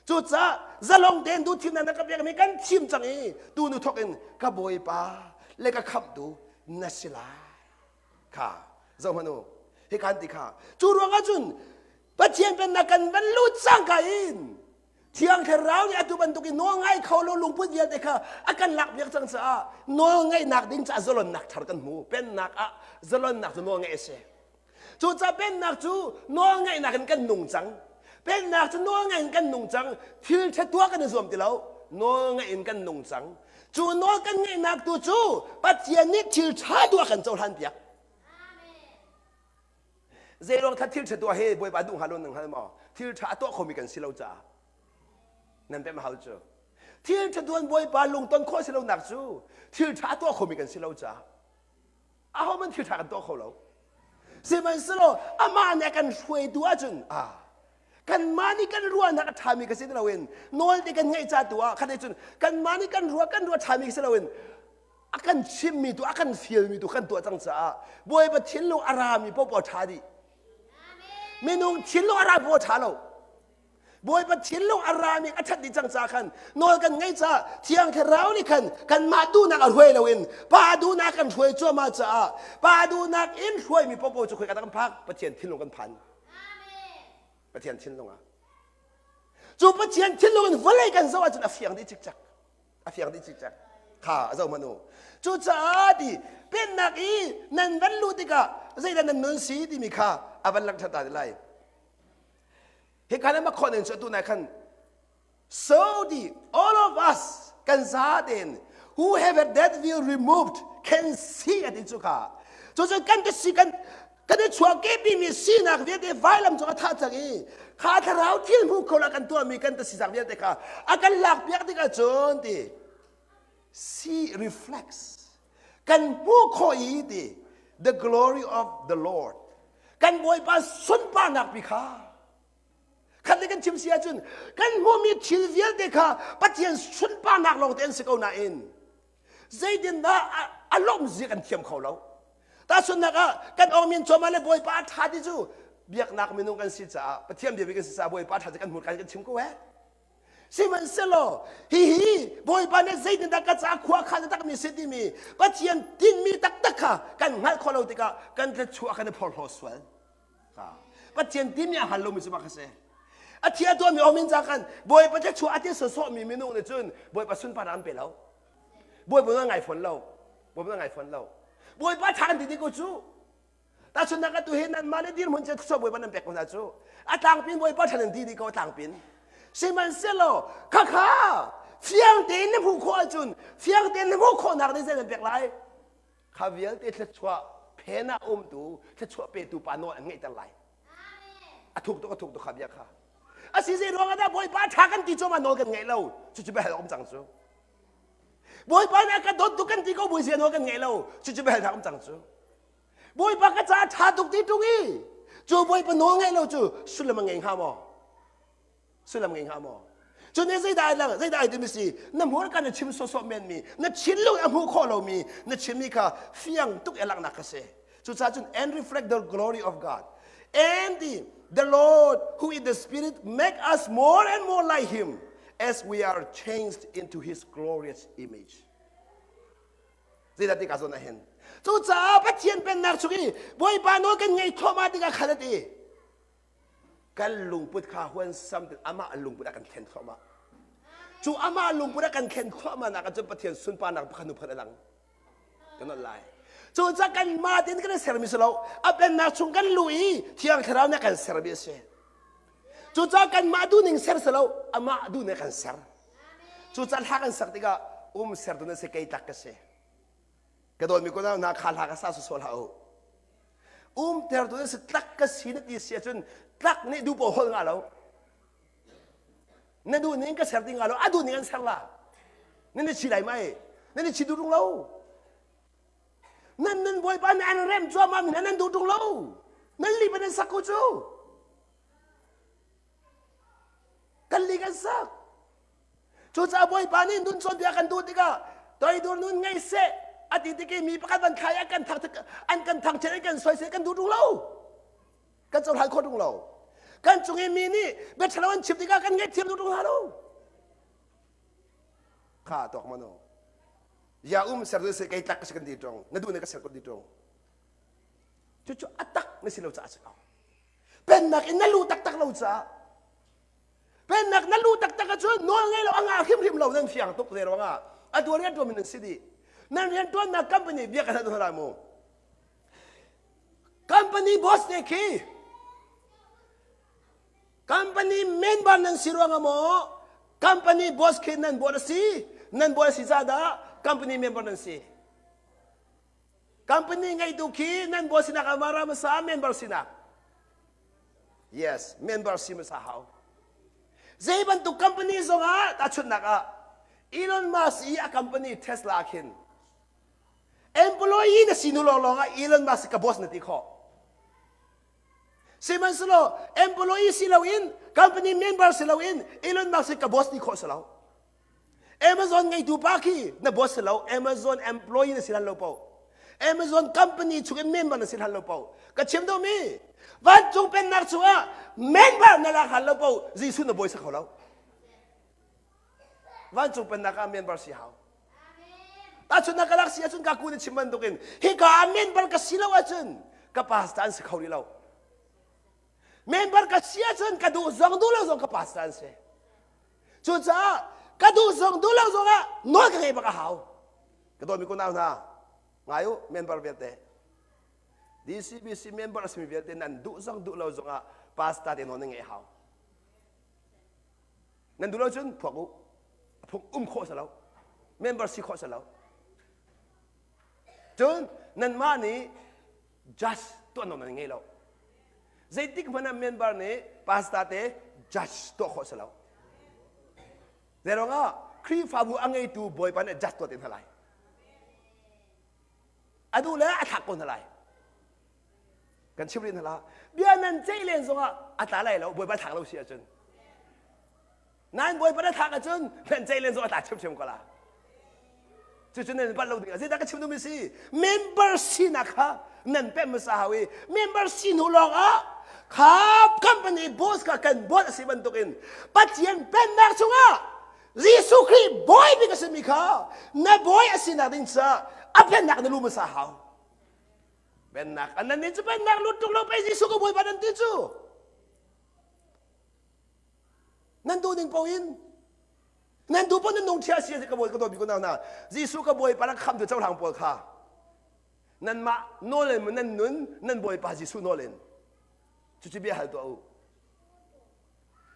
Cucaah zalong tein duhthimnak na ka pekmi kan thim cang i tu nu thawk in ka Bawipa le ka khamhtu na si lai. Kha zoh hmanh u. Hi kan ti kha. Cu ruangah cun Pathian pennak kan van lut cangka in Thiang Thlarau nih atu bantuk in nawl ngai kho lo lungput vialte kha a kan lak piak cang caah nawl ngaihnak ding caah zalonnak thar kan hmu. Pennak ah zalonnak cu nawl ngaih a si. Cucaah pennak cu nawl ngaihnak in kan nung cang. Pennak cu nawl ngaih in kan nung cang. Thil ṭha tuah kan i zuam ti lo. Nawl ngaih in kan nung cang. Cu nawl kan ngaihnak tu cu Pathian nih thil ṭha tuah kan cohlan piak. Zeiruang kha thil ṭha tuah hi Bawipa duh hnga lo nan hngal maw? Thil ṭha a tuah khomi kan si lo caah. Nan pemh hau cu. Thil ṭha tuan Bawipa lungton khawh si lonak cu thil ṭha a tuah khomi kan si lo caah. Ahohmanh thil ṭha kan tuah kho lo. Sihmanhsehlaw amah nih a kan hruaitu ahcun ah kanmah nih kan ruahnak a ṭhami ka si ti loin nawl te kan ngeih ca tu ah khat cun kanmah nih kan ruah kan ruah ṭhami si loin a kan chimmi tu a kan fialmi tu kan tuah cang caah Bawipa thinlung a rami paohpaoh ṭha dih. Minung thinlung a ra paoh ṭha lo. Bawipa thinlung a rami a ṭhat dih cang caah khan nawl kan ngeih caah Thiang Thlarau nih khan kanmah duhnak a hruai loin Pa duhnak kan hruai cuahmah caah Pa duhnak in hruaimi paohpaoh cu khoika dah kan phak? Pathian thinlung kan phan. Pathian thinlung ah. Cu Pathian thinlung in vawlei kan zoh ahcun a fiang dih cikcek. A fiang dih cikcek. Kha a zoh hmanh u. Cucaah ti pennak i nan van luh tikah zeidah nan nun si timi kha a van langhter ta te lai. Hika na makhon in cu atu nai khan so the all of us kan za tein who have a death will removed can see ati cu kha cucu kan ka si kan kan i chuahkehpi mi sinak vialte vailam cung a thah cang i kha thlarau thil hmu kho la kan tuahmi kan ta sinak vialte kha a kan lak piak tikah cun ti see reflects kan hmuh khawh i ti the glory of the Lord kan Bawipa sunparnak pi kha khat le kan chim si ahcun kan hmuhmi thil vialte kha Pathian sunparnak lawng te an si ko nain zeitindah a lawmh zia kan thiam kho lo tahchunhnak ah kan ong cawma le Bawipa a ṭha ti cu biaknak minung kan si caah Pathian biami kan si caah Bawipa a ṭha ti kan hmurka kan chim ko eh Sihmanhsehlaw hihi Bawipa nih zeitindah ka caah khua khan takmi si timi Pathian tinhmi taktak kha kan hngalh khawh lo tikah kan thluachuah kan i phorhlaw sual. Pathian tinhmi a hngal lomi cu mah kha si. A thia tuahmi omin ca khan Bawipa thluachuah a ti sawsawhmi minung nih cun Bawipa sunparnak an pe lo. Bawipa na ngai fawn lo. Bawipa na ngai fawn lo. Bawipa ṭha kan ti ti ko cu. Tahchunhnak atu hi nanmah le dirhmun cu thluachuah Bawipa nan pek ko hna cu. A tlangpin Bawipa ṭhan in ti dih ko a tlangpin. Sihmanhsehlaw khakha fiang tein na hmuh khawh ahcun fiang tein na hmuh khawhnak nih zei nan pek lai? Kha vialte thluachuah phen ah umtu thluachuah petu pa nawl an ngeihter lai. A thuk tuk a thuk tuk kha bia kha. A si zei ruang ah dah Bawipa ṭha kan ti cuahmah nawl kan ngeih lo. Cucu biahal a um cang cu. Bawipa nih a ka dawt tuk kan ti ko bawi zia nawl kan ngeih lo. Cucu biahal a um cang cu. Bawipa ka caah ṭha tuk ti ṭung i cu Bawipa nawl ngaih lo cu sullam a ngei hnga maw? Sullam ngei hnga maw? Cu nih zeidah ai lang zeidah ai timi si na hmurka na chim sawsawh menmi na thinlung a hmuh khawh lomi na chimmi kha fiang tuk i langhnak kha si. Cucaah cun and reflect the glory of God. And the, the Lord who is the Spirit make us more and more like him as we are changed into his glorious image. Zeidah ti ka zawn ah hin cucaah Pathian pennak chung i Bawipa nawl kan ngei thluahmah tikah khan a ti kan lungput kha huansam tin amah lungput a kan thlen thluahmah cu amah lungput a kan thlen thluahmah nak ah cun Pathian sunparnak pakhat hnu pakhat a lang kan nolh lai cucaah kanmah tein kan i sermi si lo a pennak chung kan luh i Thiang Thlarau nih a kan sermi a si cucaah kanmah duhning ser si lo amah duhning a kan ser Cucaah hla kan sak tikah um sertu na si kei tlak ka si. Ka dawtmi kunau hna kha hla ka sa sawsawh hlah u. Um tertu na si tlak ka si na ti si ahcun tlak nih duh paoh holh nga lo. Na duh ning ka ser ti nga lo, a duh ning an ser la. Na ni chi lai mai. Na ni chi duh rung lo. Nan nan bawipa nih an rem cuahmah mi hna nan duh ṭung lo. Nan li nan sak ko cu. Kan li kan sak. Cucaah bawipa nih nun cawnbia kan duh tikah toidur nun ngei seh a ti tik i mi pakhat van thlai an kan thang an kan thangchiat an kan soisel kan duh ṭung lo. Kan cohlan khawh ṭung lo. Kan cung i mi nih bia ṭhalo an chim tikah kan ngaihthiam duh ṭung hna lo. Kha tuak mano. Ya um ser tu se kei tlak ka si kan ti ṭung. Na duh ne ka ser ko ti ṭung. Cucu a tak na si lo caah si ko. Pennak in na lu taktak lo caah Pennak na lu taktak ahcun nawl ngei lo a ngah hrimhrim lo nan fiang tuk zei ruangah atu riantuan mi nan si dih. Nan riantuannak company bia ka hlat hna mu. Company boss te khi company member nan si ruangah maw company boss khi nan board a si nan board a si caah dah company member nan si. Company ngeitu khi nan boss sinak ah mara hmasa member sinak. Yes, member si hmasa hau. Zei bantuk company zongah tahchunhnak ah Elon Musk i a company Tesla khin employee na si nu lawnglawng ah Elon Musk ka boss na ti khawh. Sihmanhsehlaw employee si loin company member si loin Elon Musk ka boss ti khawh si lo. Amazon ngeitu pa khi na boss si lo Amazon employee na si hlan lo po Amazon company chung in member na si hlan lo po ka chim duhmi vancung pennak chungah member na lak hlan lo po Jesuh na bawi si kho lo vancung pennak ah member si hau Tahchunhnak ka lak si ahcun ka ku na chim bantukin hika ah member ka si lo ahcun ka pastor an si kho rih lo member ka si ahcun ka duh zong duh lo zong ka pastor an si Cucaah ka duh zong duh lo zongah nawl ka ngei bak a hau. Ka dawtmi kunau hna, ngai u member vialte. DCBC member a simi vialte nan duh zong duh lo zongah pastor te nawl nan ngeih a hau. Nan duh lo cun phuak u. A phung um khawh si lo. Member si khawh si lo. Cun nanmah nih judge tuah nawl nan ngei lo. Zeitik hmanh ah member nih pastor te judge tuah khawh si lo. Zeiruangah Khrihfabu a ngeitu Bawipa nih judge tuah te hna lai. A duh le a thlak ko hna lai. Kan chim rih hna la. Bia nan ceih len zongah a tla lai lo, Bawipa thlak lo si ahcun. Nain Bawipa na thlak ahcun nan ceih len zong a tla ṭhiamṭhiam ko la. Cucu nan palh lo ding ah zeidah ka chim duhmi si? Member sinak kha nan pemh hmasa hau i member si hnu lawng ah kha company boss kha kan boss a si bantukin Pathian pennak chungah Jesuh Khrih bawi bik a simi kha na bawi a sinak ding caah a pennak na lu hmasa hau. Pennak an nan cu pennak lut tuk lo pei Jesuh ka bawipa nan ti cu. Nan duh ning paoh in nan duh paoh nan nung ṭhia si ka bawi ka dawt bik unau hna Jesuh ka bawipa rak khamtu cohlang pawl kha nanmah nawl in nan nun nan bawipa Jesuh nawl in cucu bia hal tuah u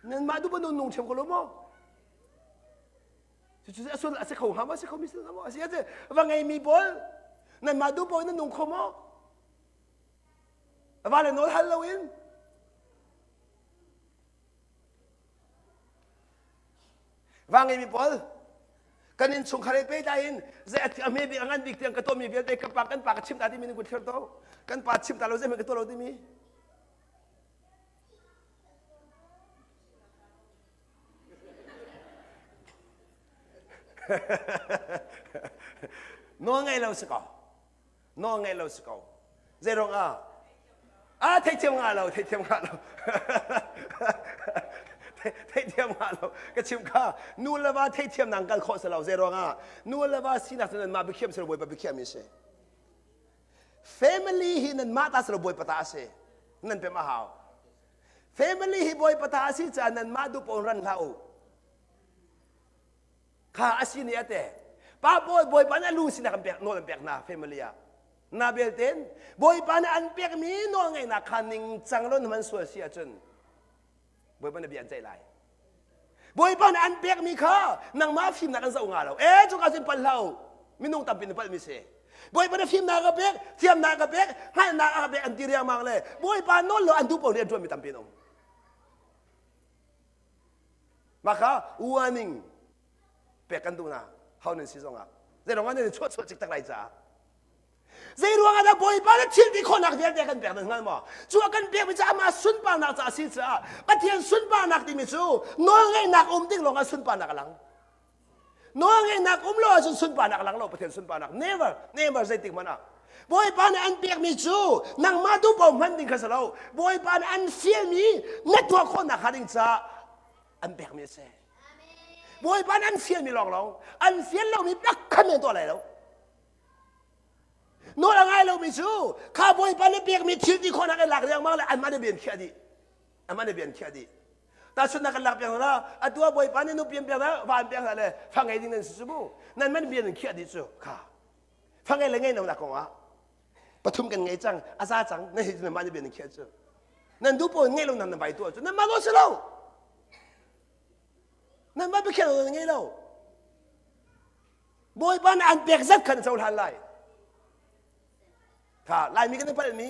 nanmah duh paoh nan nung ṭhiam ko lo maw cucu a sul a si kho hnga maw a si kho mi si hnga maw a si a va ngeimi pawl nanmah duh paoh in nan nung kho maw va le nawl hal loin Va ngeimi pawl kan innchungkhar he pehtlai in zei a hme bik a ngan bik tiang ka tuahmi vialte ka pa kan pa ka chim ta timi nan kut thlir to kan pa chim ta lo zeihmanh ka tuah lo timi nawl ngei lo si ko nawl ngei lo si ko zei ruang ah ah theithiam ngah lo theithiam ngah lo theithiam ngah lo ka chim kha nu le va theithiam nang kal khawh si lo zei ruang ah nu le va sinak cu nanmah biakhiam si lo bawipa biakhiam mi si family hi nanmah ta si lo bawipa ta a si nan pem a hau family hi bawipa ta a si caah nanmah duh pawn ran hlah u Kha a si ni a te. Pa bawi bawipa nih a lu sinak an pek nawl an pek hna family ah. Na belten bawipa nih an pekmi nawl ngeihnak kha ningcang lo na hman sual si ahcun bawipa nih bia an ceih lai. Bawipa nih an pekmi kha nangmah fimnak an zoh nga lo. E cuka cun palh hlah u. Minung tampi na palhmi si. Bawipa nih fimnak a pek, thiamnak a pek, hngalhnak a pek an ti riangmang le Bawipa nawl lo an duh paoh rian ṭuanmi tampi an um. Mah kha warning pek kan duh hna. Ho nan si zongah. Zeirong ah nan chuah chuah cik tak lai caah. Zei ruangah dah Bawipa nih thil ti khawhnak vialte a kan pek nan hngal maw? Cu a kan pekmi cu amah sunparnak caah a si caah Pathian sunparnak timi cu nawlngeihnak um tik lawngah sunparnak a lang. Nawlngeihnak um lo ahcun sunparnak a lang lo Pathian sunparnak. Never, never zeitik hmanh ah. Bawipa nih an pekmi cu nangmah duh paoh hman ding kha si lo. Bawipa nih an fialmi na tuah khawhnak hnga ding caah an pekmi a si. Bawipa nih an fialmi lawnglawng, an fial lomi pakhat men tuah lai lo. Nawl a ngai lomi cu kha Bawipa nih pekmi thil ti khawhnak in lak riangmang le anmah nih bian khiah dih. Anmah nih bian khiah dih. Tahchunhnak kan lak piak hna atu ah Bawipa nih nupi an pek hna, va an pek hna le fa ngei ding nan si cu mu. Nan man bian in khiah dih cu kha. Fa ngei le ngei lo nak kong ah pathum kan ngei cang, a za cang, nan hi nan mah nih bian in khiah cu. Nan duh pawl ngei lo nan nan vai tuah cu nan mah lo si lo. Nan mah biakhiah lo nan ngei lo. Bawipa nih an pek zat khan a cohlan lai. Kha Laimi kan i palhmi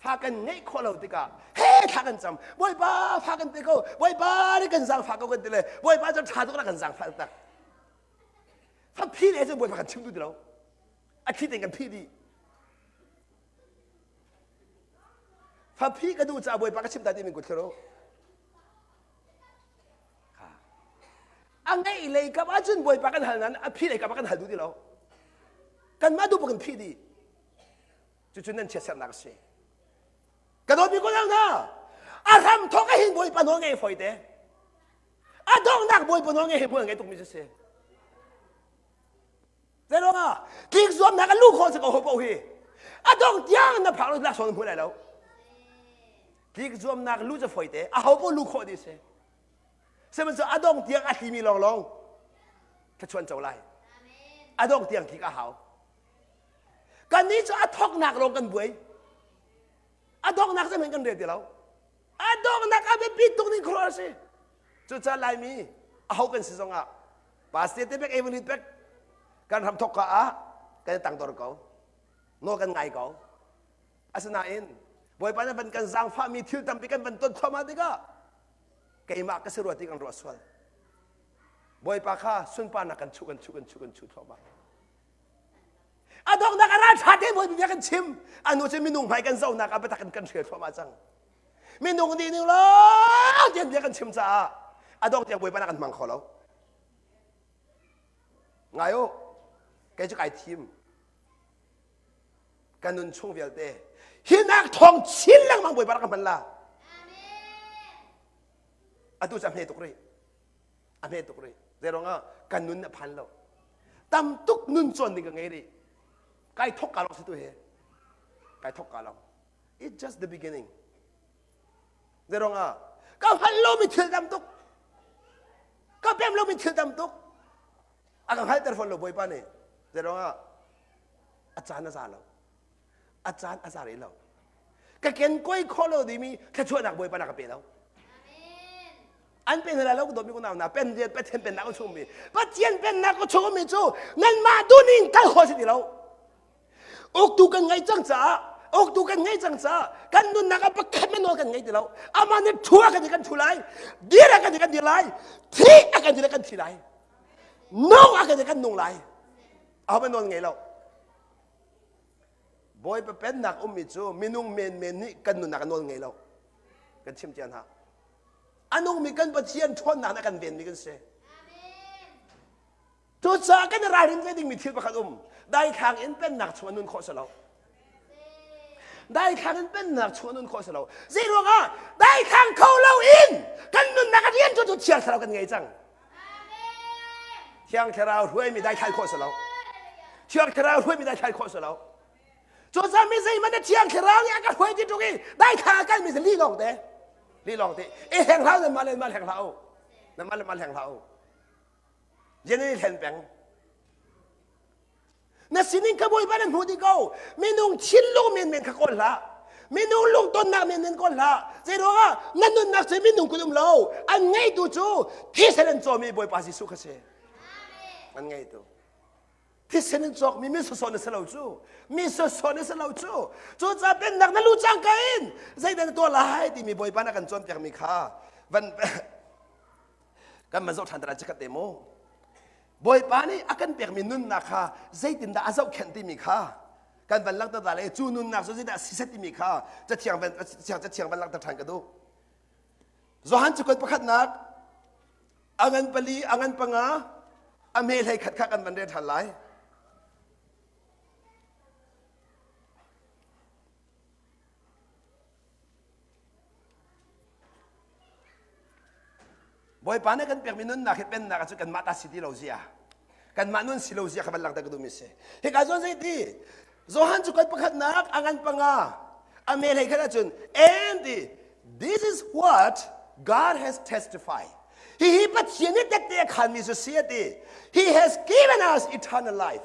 fa kan ngeih khawh lo tikah he thla kan cam Bawipa fa kan pe ko Bawipa nih kan zaangfah ko kan ti le Bawipa cu ṭha tuk na kan zaangfah tak. Fa phi le cu Bawipa kan chim duh ti lo. A thli tein kan phih dih. Fa phi ka duh caah Bawipa ka chim ta timi kut thlu. A ngeih lei kap ahcun Bawipa kan hal nain a phih lei kap ah kan hal duh ti lo. Kanmah duh kan phih dih. Cucu nan chiatserhnak a si. Ka dawtmi ko hna, a hram thawk ah hin Bawipa nawl ngei fawi te. A donghnak Bawipa nawl ngei hi hmual ngei tukmi cu si. Zeiruangah tlik zuamnak a luh khawh si ko ho paoh hi. A dong tiang na phak lo laksawng na hmu lai lo. Tlik zuamnak lu cu fawi te, a ho paoh luh khawh dih si. Sihmanhsehlaw a dong tiang a hlimi lawnglawng thluachuah an co lai. A dong tiang tlik a hau. Kannih cu a thawknak lawng kan buai. A donghnak zeihmanh kan rel ti lo. A donghnak a biapi tuk ning khuaruah a si. Cucaah Laimi aho kan si zongah pastor te pek evangelist pek kan ram thawk ka ah kan i tangdor ko. Nawl kan ngai ko. Asinain Bawipa nih van kan zaangfahmi thil tampi kan van ton thluahmah tikah keimah ka si rua ti kan ruah sual. Bawipa kha sunparnak kan chuh kan chuh kan chuh kan chuh thluahmah. A donghnak a ralṭha te Bawipa bia kan chim. Anu cu minung hmai kan zohnak ah biatak in kan hrial thluahmah cang. Minung nih ning lawng tiang bia kan chim caah a dongh tiang Bawipa nak kan hmang kho lo. Ngai u, kei cu kai thim. Ka nun chung vialte hi nak thawng chin lengmang Bawipa rak ka hman la. Atu cu a hme tuk rih. A hme tuk rih. Zeiruangah kan nun a phan lo. Tam tuk nun cawn ding ka ngei rih. Kai thok ka lawng si tu hi. Kai thok ka lawng. It's just the beginning. Zeiruangah ka hngalh lomi thil tam tuk. Ka pem lomi thil tam tuk. A ka hngalhter fawn lo Bawipa nih. Zeiruangah a caan a za lo. A caan a za rih lo. Ka ken koi khawh lo dimi thluachuahnak Bawipa na ka pe lo. An pe hna lai lo ka dawtmi unau hna pen Pathian pennak a chungmi Pathian pennak a chungmi cu nanmah duhning kal khawh si ti lo. Uktu kan ngei cang caah uktu kan ngei cang caah kan nunnak ah pakhat men nawl kan ngei ti lo. Amah nih thu a kan ti kan thu lai, dir a kan ti kan dir lai, thi a kan ti kan thi lai, nung a kan ti kan nung lai. Ahohmanh nawl ngei lo. Bawipa pennak ummi cu minung menmen nih kan nunnak a nawl ngei lo. Kan chim cia hna. A nungmi kan Pathian ṭhawnnak nih a kan venmi kan si. Cucaah kan i ralrin ve dingmi thil pakhat um. Daithlang in pennak chung a nun khawh si lo. Daithlang in pennak chung a nun khawh si lo. Zei ruangah daithlang kho lo in kan nunnak a rian cu Thiang Thlarau kan ngei cang. Thiang Thlarau hruaimi daithlai khawh si lo. Thiang Thlarau hruaimi daithlai khawh si lo. Cucaah mi zeihmanh na Thiang Thlarau nih a ka hruai ti ṭung i daithlang a kalmi cu lih lawng te. Lih lawng te. I hleng hlah nan mah le mah hleng hlah u. Nan mah le mah hleng hlah u. Jen i hlen peng. Na sining kha Bawipa na hmu dih ko. Minung thinlung menmen kha kawl hlah. Minung lungtonnak menmen kawl hlah. Zeiruangah na nunnak cu minung kun um lo. An ngeitu cu thisen an cawmi Bawipa Jesuh kha si. An ngeitu. Thisen in cawkmi mi sawsawh na si lo cu. Mi sawsawh na si lo cu. Cucaah pennak na lu cangka in zeidah na tuah lai timi Bawipa na kan cawnpiakmi kha van kan man zoh ṭhan te lai chikkhat te mu. Bawipa nih a kan pekmi nunnak kha zeitindah a zohkhenh timi kha Kan van langhter ta le cu nunnak cu zeidah si set timi kha cathiang van cathiang van langhter ṭhan ka duh. Johan cakuat pakhatnak a ngan pali a ngan panga a hme hlei khat kha kan van rel ṭhan lai. Bawipa nih kan pekmi nunnak hi pennak ah cun kanmah ta si ti lo zia. Kanmah nun si lo zia kha van langhter ka duhmi si. Hika zawn zei ti? Johan cu kan pakhatnak a ngan panga a me hlei khat ahcun and this is what God has testified. Hihi Pathian nih tette a khanmi cu si a ti. He has given us eternal life.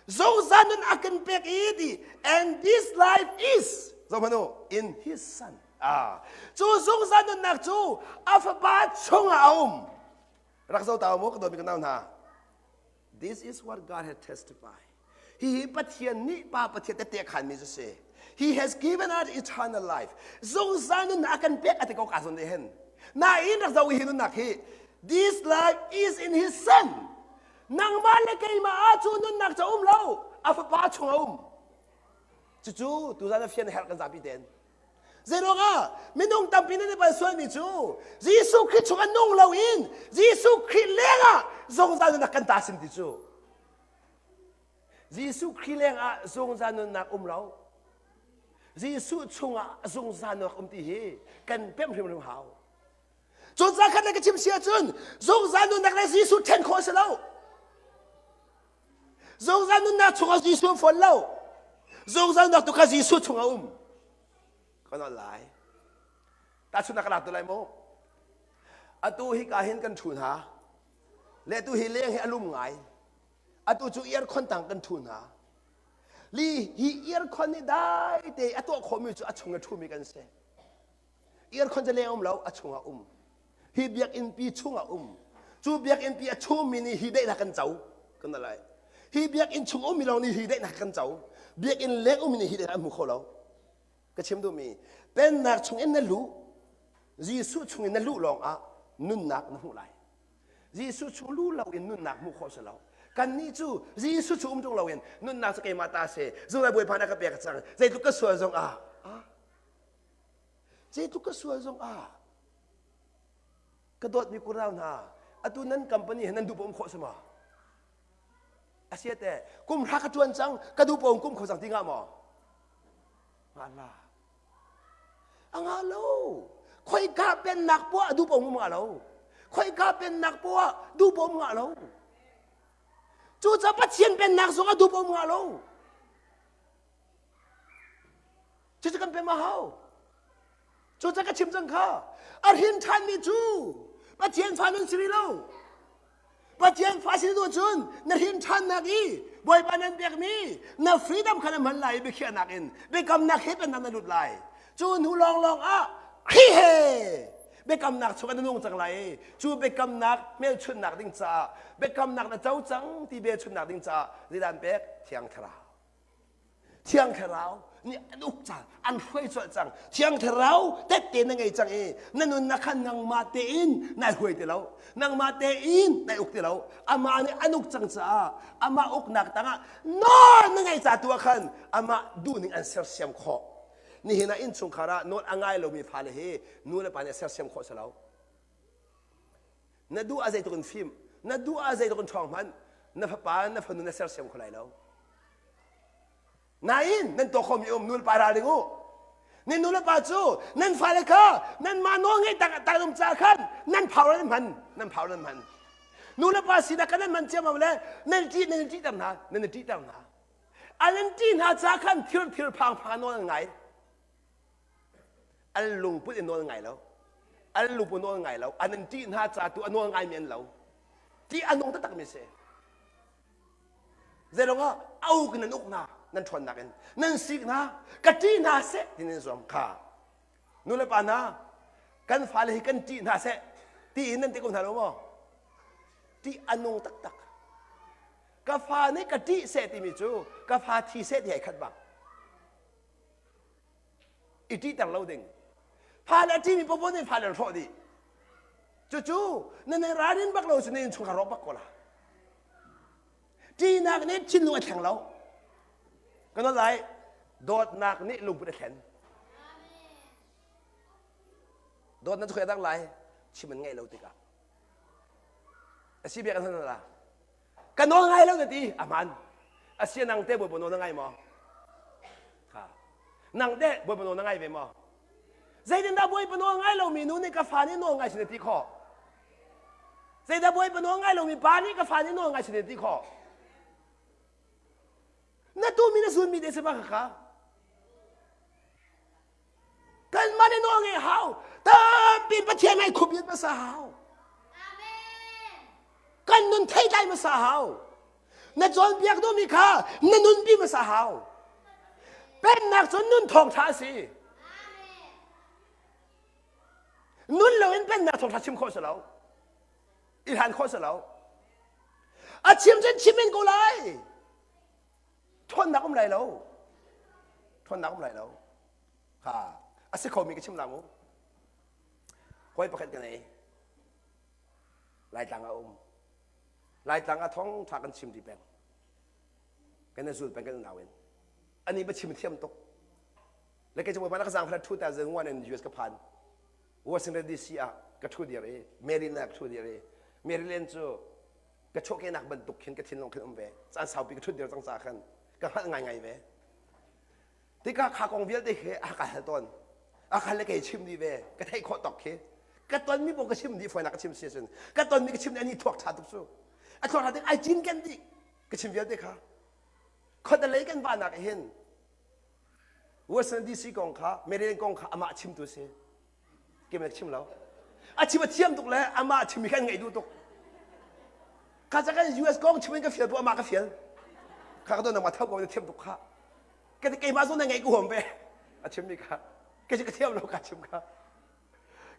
Zungzal nun a kan pek i ti and this life is zohmanh u in his son. Ah, cu zungzal nunnak cu a fapa chungah a um. Rak zo ta mu ka dawtmi ka nau hna. This is what God has testified. Hihi Pathian nih Pa Pathian tette a khanmi cu si. He has given us eternal life. Zungzal nunnak a kan pek a ti ko ka zawn hen. Nain rak zo hi nunnak hi this life is in his son. Nangmah le keimah ah cu nunnak cu a um lo. A fapa chung a um. Cucu tuzan a fian herh kan zapi ten. Zeiruangah minung tampi nan i bal sualmi cu Jesuh Khrih chung ah nung loin Jesuh Khrih lengah zungzal nunnak kan ta sim ti cu. Jesuh Khrih lengah zungzal nunnak um lo. Jesuh chungah zungzal nunnak um ti hi kan pemh hrimhrim hau. Cun zakhat le ka chim si ahcun zungzal nunnak le Jesuh ṭhen khawh a si lo. Zungzal nunnak chungah Jesuh fawn lo. Zungzal nunnak tu kha Jesuh chungah um. Ka nawl lai. Tahchunhnak ka lak tu lai mu. Atu hi ka hin kan ṭhu hna. Le tu hi leng hi a lum ngai. Atu cu aircon tang kan ṭhu hna. Li hi aircon nih dai te a tuah khawhmi cu a chung a ṭhumi kan si. Aircon cu leng um lo, a chungah um. Hi biakinn pi chungah um. Cu biakinn pi a chungmi nih hi daihnak kan co. Kan lai. Hi biakinn chung ummi lawng nih hi daihnak kan co. Biakinn leng ummi nih hi daihnak an hmu kho lo. Ka chim duhmi, pennak chungin na luh, Jesuh chungin na luh lawngah nunnak na hmuh lai. Jesuh chung lu loin nunnak hmuh khawh si lo. Kannih cu Jesuh cu um ṭung loin nunnak cu keimah ta si, zungzal Bawipa na ka pek cang, zeitluk ka sual zong ah, Zeitluk ka sual zong ah ka dawtmi kurau hna atu nan company he nan duh um khawh si maw? Asia te kum hra ka tuan cang ka duh um kum kho cang ti nga maw? Nga la. A nga lo. Khoika pennak poah duh um nga lo. Khoika pennak poah duh um nga lo. Cucaah Pathian pennak zong a duh um nga lo. Cucu kan pem a hau. Cucu ka chim cang kha. A hrin ṭhanmi cu Pathian fa nan si rih lo. Pathian fa si tu cun na hrin ṭhannak i Bawipa nan pekmi na freedom kha na hman lai i biakhiahnak in biakamnak he pennak na lut lai. Cu hnu lawnglawng ah Khrih he biakamnak chung ah na nung cang lai i cu biakamnak hmelchunhnak ding caah biakamnak na co cang ti hmelchunhnak ding caah zeidah an pek? Thiang Thlarau. Thiang Thlarau nih an uk cang, an hruai colh cang. Thiang Thlarau tette na ngei cang i na nunnak kha nangmah tein nai hruai ti lo. Nangmah tein nai uk ti lo. Amah nih an uk cang caah amah uknak tangah nawl na ngei ca tu ah khan amah duhning an sersiam khawh. Nihin ah innchungkhar ah nawl a ngai lomi fale hi nu le pa nih sersiam khawh si lo. Na duh ah zeitluk in fim, na duh ah zeitluk in ṭhawng hmanh, na fapa na fanu na sersiam kho lai lo. Nain nan tuah khomi um nu le pa ralring u. Nan nu le pa cu nan fale kha nanmah nawl ngeih tak tak um caah khan nan phau nan hman, nan phau nan hman. Nu le pa sinak kha nan hman ciammam le nan ṭih nan ṭihter hna, nan ṭihter hna. An in ṭih hna caah khan thil thil phang phang nawl an ngai. An lungput in nawl ngai lo. An lungput nawl ngai lo. An in ṭih hna ca tu a nawl ngaimi an lo. Ṭih a nung taktakmi si. Zeiruangah a uk in nan uk hna nan ṭhawnnak in nan sik hna ka ṭih hna seh ti nan zuam kha nu le pa hna kan fale hi kan ṭih hna seh ti in nan ti ko hna lo maw ṭih a nung taktak ka fa nih ka ṭih seh timi cu ka fa thi seh ti ai khat bang i ṭihter lo ding fale a ṭihmi popo nih fale an hrawh dih cucu na nei ralrin bak lo cu na innchungkhar rawk bak ko la ṭihnak nih thinlung a thleng lo. Ka nawl lai dawtnak nih lungput a thlen. Dawtnak cu khoi dang lai chim an ngaih lo tikah. A si bia kan hman la. Ka nawl ngai lo na ti a hman. A si nang te bawipa nawl na ngai maw? Ha. Nang te bawipa nawl na ngai ve maw? Zeitindah bawipa nawl ngai lomi nu nih ka fa nih nawl ngai sin ti khawh? Zeidah bawipa nawl ngai lomi pa nih ka fa nih nawl ngai sin ti khawh? Na tumi na zunmi te si ma kha Kanmah nih nawl ngeih hau. Tampi Pathian ngai khup in hmasa hau. Kan nun theitlai hmasa hau. Na cawnpiak duhmi kha na nunpi hmasa hau. Pennak cu nun thawngṭha a si. Nun loin pennak thawngṭha chim khawh si lo. I hlan khawh si lo. A chim cun chim in ko lai. Ṭhawnnak um lai lo. Ṭhawnnak um lai lo. Kha a si khomi ka chim la mu. Hawi pakhat ka nei. Laitlang a um. Laitlang ah thong ṭha kan chim ti peng. Kan i zul peng kan unau in. Ani ba chim thiam tuk. Le kei cu Bawipa na ka zaangfah 2001 in US ka phan. Washington DC ah ka ṭhu dir i Maryland ah ka ṭhu dir i Maryland cu ka chuahkehnak bantuk khin ka thinlung khin um ve caan saupi ka ṭhut dir cang caah khan ka hngalh ngaingai ve tikah kha kong vialte khi a ka hal tawn a ka le kei chim dih ve ka theih khawh tawk khi ka tonmi paoh ka chim dih fawinak ka chim si cun ka tonmi ka chim dih ani thuak ṭha tuk cu a thuak ṭha tik ai cinken dih ka chim vialte kha khuat lei kan vahnak hin Washington DC kong kha Maryland kong kha amah chimtu si Keimah chim lo. A chim a thiam tuk le amah chimmi kha an ngaih duh tuk. Kha ca kan US kong chim in ka fial bu amah ka fial. Kha ka don amah tho ko na thiam tuk kha. Ka ti keimah zong na ngaih ka huam ve. A chimmi kha. Ka ka thiam lo ka chim kha.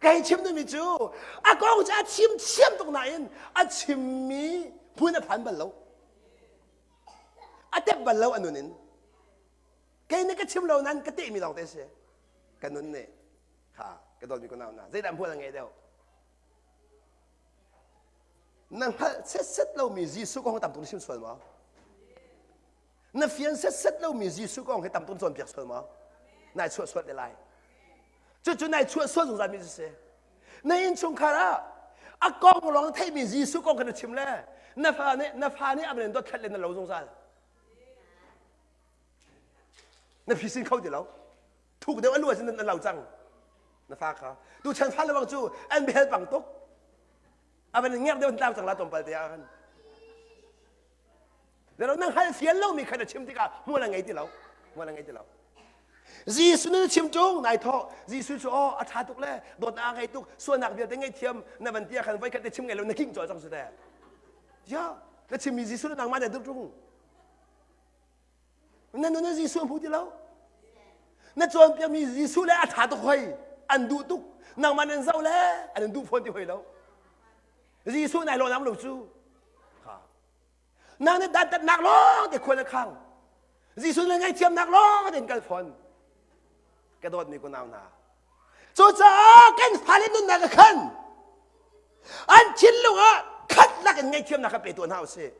Ka hei chim duhmi cu a kong cu a chim thiam tuk nain a chimmi hmun a phan bal lo. A tep bal lo a nun in. Kei nih ka chim lo nain ka tehmi lawng te si. Ka nun nih kha ka dawtmi ka nau hna zeidah hmual a ngei deuh na hngalh setset lomi Jesuh kong tam tuk na chim sual maw na fian setset lomi Jesuh kong hi tam tuk na cawnpiak sual maw nai chuah sual te lai cucu nai chuah sual zungzal mi si na innchungkhar ah a kong lawng theimi Jesuh kong kha na chim le na fa nih na fa nih a van in dothlat le na lo zungzal na phisin kho ti lo thuk deuh a lu ahcun nan lo cang na fa kha tu chan fa lebang cu an bel pang tuk a van ngerh deuh tlau cang la tlawmpal te ah khan Lero nang hal fial lo mi kha na chim tikah hmual a ngei ti lo hmual a ngei ti lo Jesuh nih chim tung nai thawh Jesuh cu aw a ṭha tuk le dawtnak a ngei tuk sualnak vialte ngei thiam na van ti ah khan voikhat te chim ngei lo na king cawl cang su te ya na chimmi Jesuh na nangmah na tuk tung Na nun ah Jesuh a hmu ti lo. Na cawnpiakmi Jesuh le a ṭha tuk hoi. An duh tuk. Nangmah nan zoh le an in duh fawn ti hoi lo. Jesuh nai lawh lo cu. Nang nih dantatnak lawng te khual na khang. Jesuh le ngaihthiamnak lawng te in kal fawn. Ka dawtmi ku nau hna. Cucaah kan fale nunnak ah khan an thinlung ah khat lak in ngaihthiamnak kha pe tuah hna usih.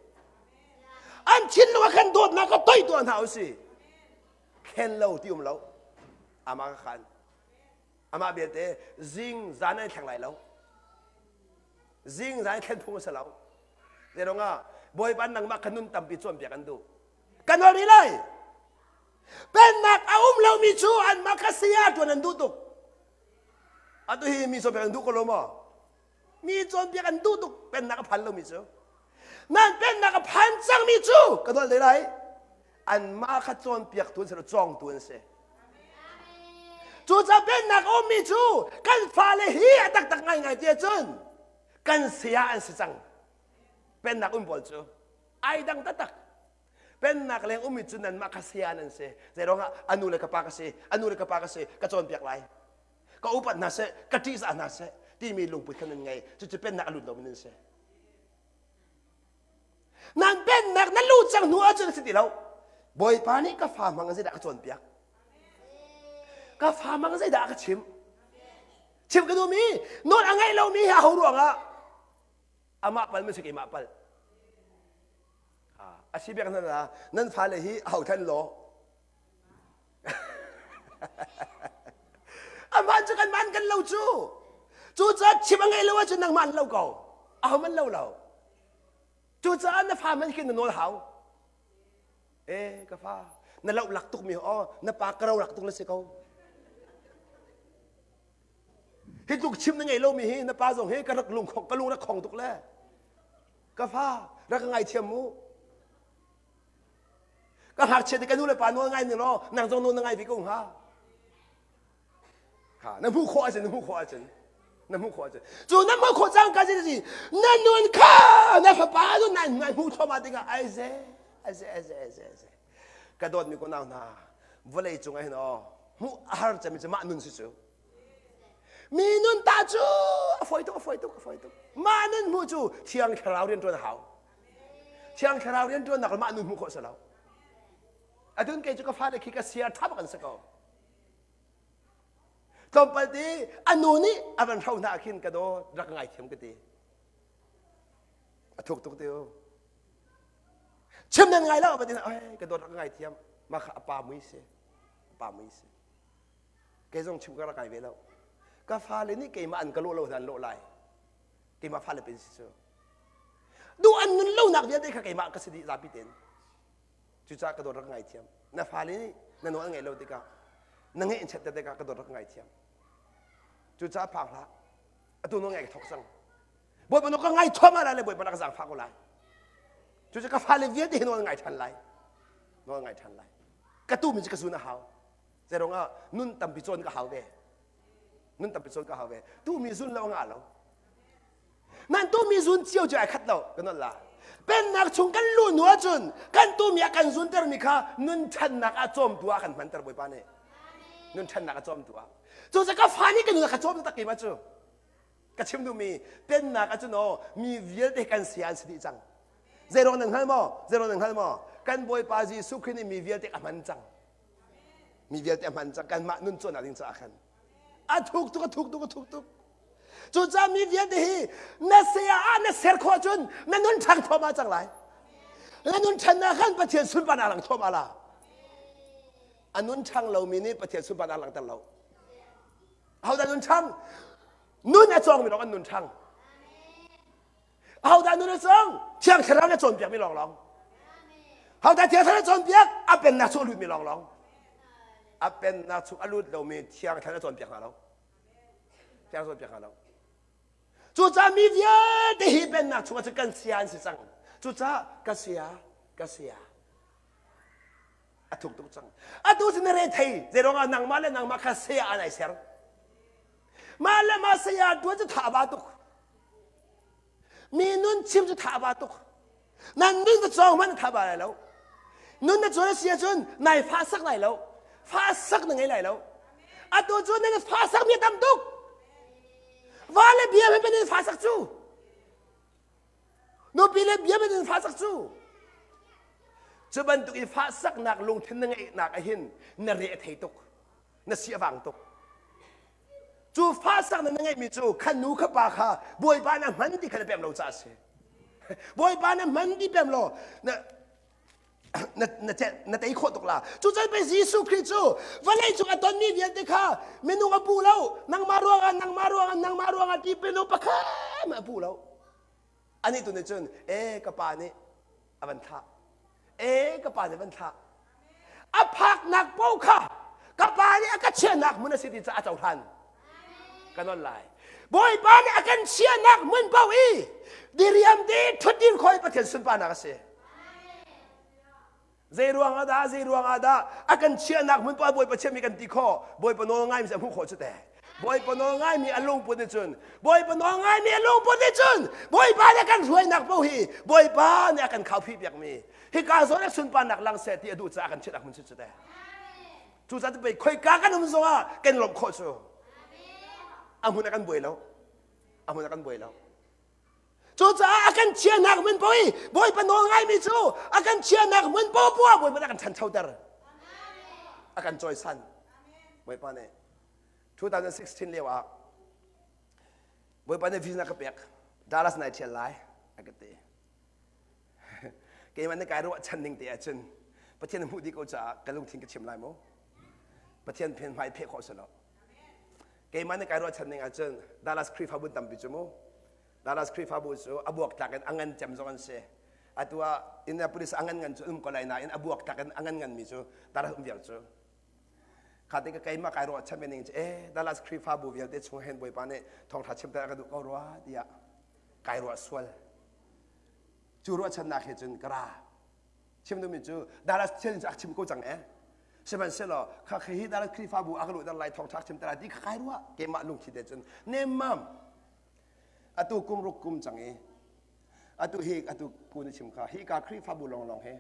An thinlung ah khan dawtnak kha toih tuah hna usih. Khen lo ti um lo. Amah ka khan. Amah belte zing zan an thleng lai lo. Zing zan thlen phung a si lo. Zeiruang ah Bawipa nangmah kha nun tampi cawnpiak an duh. Kan nawl rih lai. Pennak a um lomi cu anmah kha saya ṭuan an duh tuk. Atu hi mi cawnpiak an duh ko lo maw? Mi cawnpiak an duh tuk pennak a phan lomi cu. Nan pennak a phan cangmi cu ka nawl te lai. Anmah kha cawnpiaktu an si lo, cawngtu an si. Cucaah pennak a ummi cu kan fale hi a taktak ngaingai ti ahcun kan saya an si cang. Pennak um pawl cu ai dang taktak. Pennak leng ummi cu nanmah kha saya nan si. Zeiruangah a nu le ka pa ka si, a nu le ka pa ka si, ka cawnpiak lai. Ka upat hna seh, ka ṭihzah hna seh timi lungput kha nan ngei. Cucu pennak a lut lomi nan si. Nan pennak na luh cang hnu ahcun a si ti lo. Bawipa nih ka fa hmang zeidah ka cawnpiak? Ka fa hmang zeidah a ka chimh? Chimh ka duhmi, nawl a ngaih lomi hi aho ruangah amah pal maw si keimah pal? A si biak hna nan fale hi aho thlan law? Amah cu kan man kan lo cu. Cucaah chim a ngeih lo ahcun nangmah an lo ko. Aho man lo lo. Cucaah na fa man khi na nawl hau. Eh ka fa, na loh lak tuk mi aw, na pa ka ro lak tuk na si ko. Hi tluk chim na ngei lomi hi na pa zong hi ka rak lung ka lung rak khong tuk le. Ka fa, rak ka ngaithiam mu. Ka ngakchia te ka nu le pa nawl ngai ning law nang zong nawl na ngai ve ko hnga. Kha na hmuh khawh ahcun na hmuh khawh ahcun na hmuh khawh ahcun cu na hmuh khawh cang ka si na nun kha na fapa cu na na hmuh thluahmah tikah aize aize aize aize aize ka dawtmi ko nau hna vawlei cung ah hin aw hmuh a har cemmi cu mah nun si cu mi nun ta cu a fawi tuk a fawi tuk a fawi tuk mah nun hmuh cu thiang thlarau rian ṭuan a hau thiang thlarau rian ṭuannak mah nun hmuh khawh si lo atun kei cu ka fale khi ka sia ṭha bak an si ko tlawmpal te a nu nih a van hro hna khin ka dawt rak ngaithiam ka ti a thuk tuk te u chim nan ngai lo ba tin ai ka dawt rak ngaithiam ma kha a pa mui si a pa mui si kei zong chim ka rak ngai ve lo ka fale nih keimah an ka lawh lo hna an lawh lai keimah fale pen si cu duh an nun lonak vialte kha keimah ka si dih zapi ten Cucaah ka dawt rak ngaithiam. Na fale nih na nawl an ngaih lo tikah na ngeih in chet tikah ka dawt rak ngaithiam. Cucaah phang hlah. Atu nawl ngaih ka thawk cang. Bawipa nawl ka ngai thuahmah lai le Bawipa na ka zaangfah ko lai. Cucaah ka fale vialte hi nawl ngai ṭhan lai. Nawl ngai ṭhan lai. Ka tumi cu ka zun a hau. Zeiruang ah nun tampi cawn ka hau ve. Nun tampi cawn ka hau ve. Tumi zun lo a ngah lo. Nan tumi zun cio cu ai khat lo kan la. Pennak chung kan luh hnu ahcun kan tumi a kan zuntermi kha nun ṭhannak ah cawmtu ah kan hmanter Bawipa nih. Nun ṭhannak a cawmtu ah. Cucaah ka fa nih ka nun a ka cawm tak keimah cu. Ka chim duhmi pennak ahcun aw mi vialte kan sia an si dih cang. Zeiruang nan hngal maw? Zeiruang nan hngal maw? Kan Bawipa Jesuh Khrih nih mi vialte a hman cang. Mi vialte a hman cang kanmah nun cawnnak ding caah khan. A thuk tuk, a thuk tuk, a thuk tuk. Cucaah mi vialte hi na saya ah na ser khawh ahcun na nun ṭhang thluahmah cang lai. Na nun ṭhannak khan Pathian sunparnak lang thluahmah la. A nun ṭhang lomi nih Pathian sunparnak langhter lo. Ahodah nun ṭhang? Nun a cawngmi lawng an nun ṭhang. Ahodah nun a cawng? Thiang Thlarau na cawnpiakmi lawnglawng. Ahodah Thiang Thlarau cawnpiak? A pennak chung a lutmi lawnglawng. A pennak chung a lut lomi Thiang Thlarau na cawnpiak hna lo. Thiang cawnpiak hna lo. Cucaah mi vialte hi pennak chungah cun kan sia an si cang. Cucaah ka sia, ka sia. A thuk tuk cang. Atu cu na rethei. Zeiruangah nangmah le nangmah kha saya an ai ser. Mah le mah saya tuan cu tha ba tuk. Mi nun chim cu tha ba tuk. Nan nun na cawng hmanh na tha ba lai lo. Nun na cawn a si ahcun nai fa sak lai lo. Fa sak na ngei lai lo. Atu cu nan fa sak mi a tam tuk. Va le bia hmanh nan fa sak cu. Nupi le bia hmanh nan fa sak cu. Cu bantuk i fa saknak lungthin na ngeihnak ahhin na re a thei tuk. Na si a vang tuk. Cu fahsak na ngeihmi cu khan nu kha pa kha Bawipa na hman ti kha na pem lo caah a si. Bawipa na hman ti pem law na na na na tei khawh tuk la. Cucan pei Jesuh Khrih cu vawlei cung a tonmi vialte kha minung a puh lo. Nangmah ruangah nangmah ruangah nangmah ruangah ti minung pakhat a puh lo. Anih tu nih cun e ka pa nih a van thlah. E ka pa nih van thlah. A phaknak paoh kha ka pa nih a ka chiahnak hmun a si ti caah a cohlan. Ka nawl lai. Bawipa nih a kan chiahnak hmun paoh i diriam te ṭhutdir khawh i Pathian sunparnak a si. Zei ruang ah dah zei ruang ah dah a kan chiahnak hmun paoh Bawipa chiahmi kan ti khawh Bawipa nawl ngaimi a hmuh khawh cu te Bawipa nawl ngaimi a lungput nih cun Bawipa nawl ngaimi a lungput nih cun Bawipa nih a kan hruainak paoh hi Bawipa nih a kan khauphih piakmi hika zawn ah sunparnak lang seh ti a duh caah kan chiahnak hmun cu cu te cucaah pei khoika kan um zongah kan lawmh khawh cu a hmun ah kan buai lo a hmun ah kan buai lo Cucaah a kan chiahnak hmun paoh i Bawipa nawl ngaimi cu a kan chiahnak hmun poahpoah Bawipa nih a kan ṭhanchoter. A kan cawisan. Bawipa nih 2016 lio ah Bawipa nih vision a ka pek. Dallas nai ṭhial lai a ka ti. Keimah nih kai ruahchan ning te ahcun Pathian hmuh dih ko caah ka lungthin ka chim lai mu. Pathian phen hmai pheh khawh si lo. Keimah nih kai ruahchan ning ahcun Dallas Khrihfabu tampi cu mu Dallas Khrihfabu cu a buaktlak in a ngan cem zong an si. Atu ah Indianapolis a ngan ngan cu um ko lai nain a buaktlak in a ngan nganmi cu Dallas um viar cu. Kha te ka keimah kai ruahchan ve ning cu eh Dallas Khrihfabu vialte chung hen Bawipa nih thawngṭha chimter a ka duh ko rua tiah kai ruah sual. Cu ruahchannak he cun ka ra. Chim duhmi cu Dallas thil cu a chim ko cang eh. Sihmanhsehlaw kha hi Dallas Khrihfabu a ka luhter lai thawngṭha chimter lai ti kha kai ruah keimah lungthli te cun nemmam atu kum ruk kum cang i atu hi atu pu na chim kha hi ka Khrihfabu lawnglawng he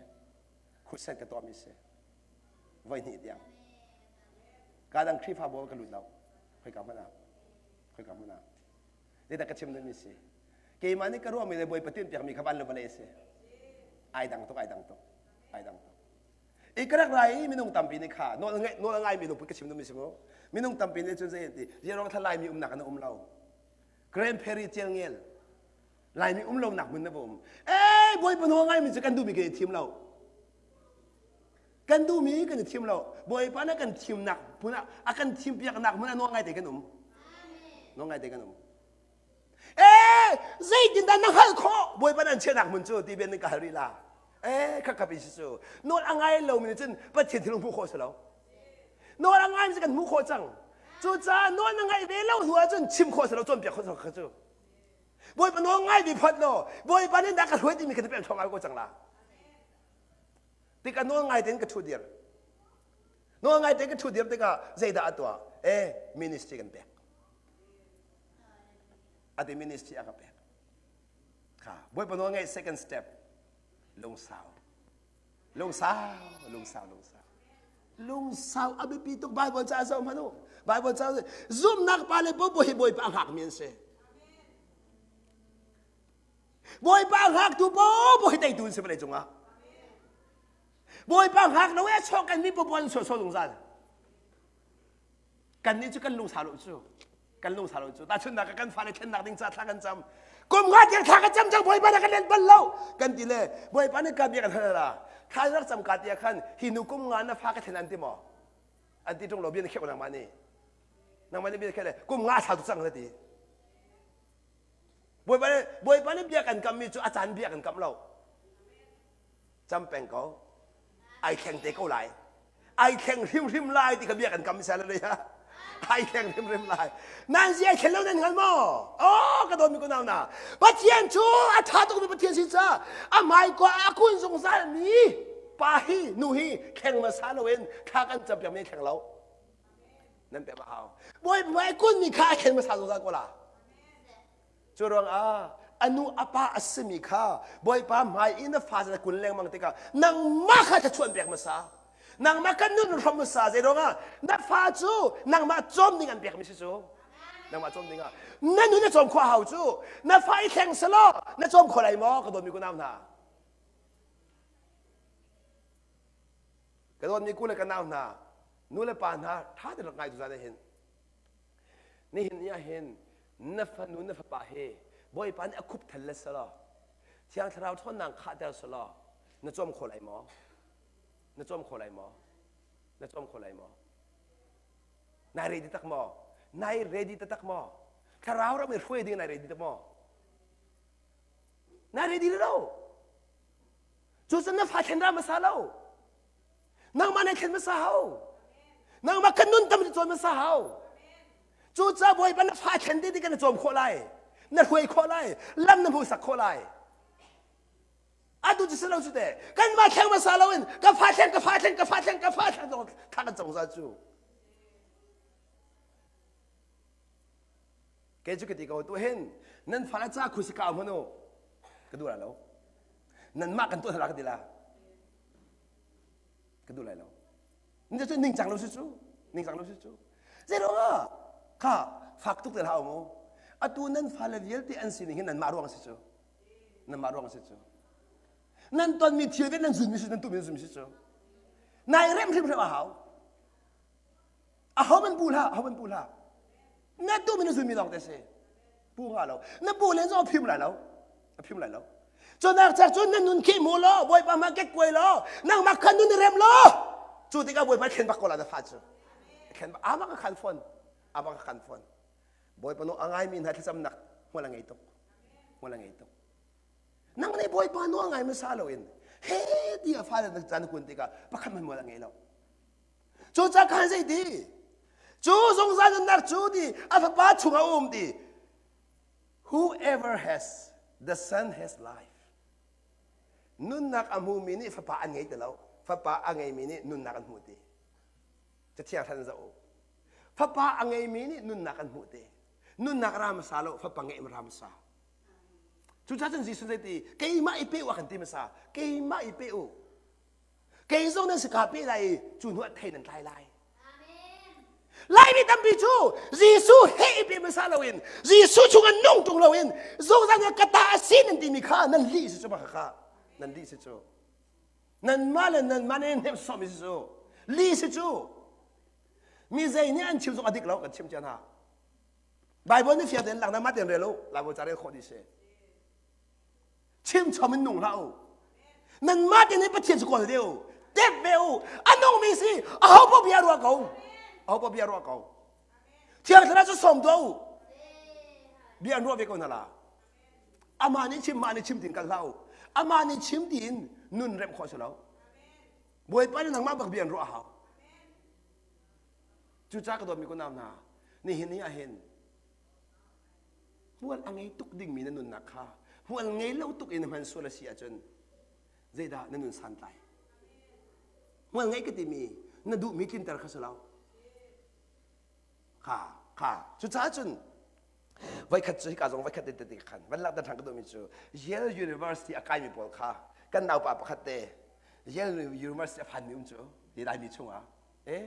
crusade ka tuahmi si voi hnih tiang ka dang Khrihfabu ka lut lo khoika hmanh ah khoika hmanh ah zeidah ka chim duhmi si keimah nih ka ruahmi le Bawipa tinhpiakmi kha van le vawlei a si ai dang tuk ai dang tuk ai dang tuk i ka rak rai i minung tampi nih kha nawl ngai nawl a ngaimi lungput ka chim duhmi si mu minung tampi nih cun zei an ti ziaruang thla laimi umnak an um lo Grand Prairie celngel laimi um lonak hmun na va um ee Bawipa nawl ngaimi cu kan duhmi kan i thim lo kan duhmi kan i thim lo Bawipa nih kan thimnak hmun ah a kan thimpiaknak hmun ah nawl ngai te kan um nawl ngai te kan um Ee, zeitindah na hngalh khawh? Bawipa nan chiahnak hmun cu ti bian ka hal rih la. Ee, kha kap in si cu. Nawl a ngai lomi nih cun Pathian thil hmuh khawh si lo. Nawl a ngai mi kan hmuh khawh cang. Cucaah nawl na ngaih ve lo hnu ahcun chim khawh si lo, cawnpiak khawh si lo kha cu. Bawipa nawl ngai ve phot law, Bawipa nih dah ka hruai timi kha na pem thluahmah ko cang la. Tikah nawl ngai tein ka ṭhu dir. Nawl ngai tein ka ṭhu dir tikah zeidah a tuah? Ee, ministry kan pek. A ti ministry a ka pek. Kha Bawipa nawl ngaih second step lungsau. Lungsau, lungsau, lungsau. Lungsau a biapi tuk Bible ca zoh hmanh u. Bible ca zumhnak pa le popo hi Bawipa a hngakmi an si. Bawipa a hngaktu popo hi teitu an si vawlei cungah. Bawipa hngak lo e chuak kan mi popo an sawsawh zungzal. Kannih cu kan lungsau lo cu. Kan lungsau lo cu. Tahchunhnak ah kan fale thlennak ding ca thla kan cam. Kum nga tiang thla kan cam cang Bawipa nih kan let bal lo. Kan ti le Bawipa nih ka bia kan hal la. Thla rak cam ka ti ah khan hi nu kum nga na fa ka thlen an ti maw? An ti ṭung lo bia na kheuh nangmah nih. Nangmah nih bia na kheuh le kum nga sau tu cang na ti. Bawipa nih Bawipa nih bia kan kammi cu a caan bia kan kam lo. Cam peng ko. Ai thleng te ko lai. Ai thleng hrimhrim lai ti kha bia kan kam hallelujah. Ai thleng hrimhrim lai. Nan si ai thlen lo nan hngal maw? Oh, ka dawtmi kunau na. Pathian cu a ṭha tukmi Pathian si ca a hmai ko a kun zungzal mi pa hi nu hi thleng hmasa loin thla kan cam piak mi thleng lo. Nan pek a hau. Bawi hmai kun mi kha a thlen hmasa zungzal ko la. Cu ruangah a nu a pa a simi kha Bawipa hmai i na fa na kun lengmang tikah nangmah kha thluachuah pek hmasa. Nangmah kan nun hrom hmasa zei ruangah na fa cu nangmah cawm ding an pekmi si cu. Nangmah cawm ding ah na nun na cawm khawh hau cu na fa i thleng selaw na cawm kho lai maw ka dawtmi kunau hna. Ka dawtmi ku le ka nau hna nu le pa hna ṭha tein rak ngai tu zan ah hin Nihin ni ah hin na fanu na fapa hi Bawipa nih a khup thel le selaw Thiang Thlarau ṭhawnnak khahter selaw na cawm kho lai maw? Na cawm kho lai maw? Na cawm kho lai maw? Nai ready tak maw? Nai ready taktak maw? Thlarau ram i hruai ding nai ready tak maw? Nai ready lo. Cucun na fa thlen ra hmasa lo. Nangmah na thlen hmasa hau. Nangmah kan nun tam cawn hmasa hau. Cucaah Bawipa na fa thlen te kan na cawm khawh lai. Na hruai khawh lai. Lam na hmuhsak khawh lai. Atu cu si lo cu te. Kanmah thleng hmasa loin ka fa thleng, ka fa thleng, ka fa thleng, ka fa thleng thla kan cong zat cu. Kei cu ka ti ko tu hin nan fale ca khusi ka hmanu ka duh lai lo. Nanmah kan tuah hna ka ti la. Ka duh lai lo. Ni cu ningcang lo si cu. Ningcang lo si cu. Zeiruangah kha fak tuk te hlah mu. Atu nan fale vialte an sining hi nanmah ruang si cu. Nanmah ruang si cu. Nan tonmi thil ve nan zunmi si nan tuhmi zunmi si cu. Nai rem hrimhrim a hau. Aho man pu hlah, aho man pu hlah. Na tuhmi na zunmi lawng te si. Pu nga lo. Na pu len zong a phim lai lo. A phim lai lo. Cunak cak cun na nun khi mu law, Bawipa ma kek kuai law, nangmah khan nun i rem law. Cu tikah Bawipa thlen bak ko la na fa cu. Thlen bak ama ka khan phone. A bang kan fawn. Bawipa nawl a ngaimi hna thlacamnak hmual a ngei tuk. Hmual a ngei tuk. Nang nih Bawipa nawl ngai hmasa loin he ti a fale na caan kun tikah pakhat hmanh mual a ngei lo. Cucaah khan zei ti? Cu zungzal nunnak cu ti a fapa chungah a um ti. Whoever has the son has life. Nunnak a hmumi nih fapa an ngei ti lo. Fapa a ngeimi nih nunnak an hmu ti. Cathiang hran zoh u. Fapa a ngeimi nih nunnak an hmuh ti. Nunnak ra hmasa lo, fapa ngeih ra hmasa. Cucaah cun Jesuh zei ti, keimah i pe u a kan ti hmasa. Keimah i pe u. Kei zong nan si kaa pe lai i cu hnu ah thei nan tlai lai. Laimi tampi cu Jesuh he i pe hmasa loin Jesuh chung an nung ṭung loin zungzal na ka ta a si nan timi kha nan lih si cu bak kha nan lih si cu nanmah le nanmah nan hnem sawmi si cu lih si cu mi zei nih an chim zong a dik lo kan chim cia hna Bible nih fiang tein langhter mah tein rel u Bible ca rel khawh dih si chim chom in nung hlah u nanmah te nih Pathian cu kawl ve u tep ve u a nungmi si aho paoh bia ruah ko aho paoh bia ruah ko Thiang Thlarau cu sawm tuah u bia an ruah ve ko hna la amah nih chim mah nih chim tin kal hlah u amah nih chim tiin nun remh khawh si lo Bawipa nih nangmah bak bia an ruah a hau Cucaah ka dawtmi kunau hna, nihin ni ah hin hmual a ngei tuk dingmi na nunnak kha hmual ngei lo tuk in na hman sual a si ahcun zeidah na nun santlai? Hmual ngei ka timi na duhmi tlinter kha si lo. Kha, kha. Cucaah cun voikhat cu hika zong voikhat te te khan van langhter ṭhan ka duhmi cu Yale University a kaimi pawl kha kan naupa pakhat te Yale University a phanmi um cu ti Laimi chungah Eh,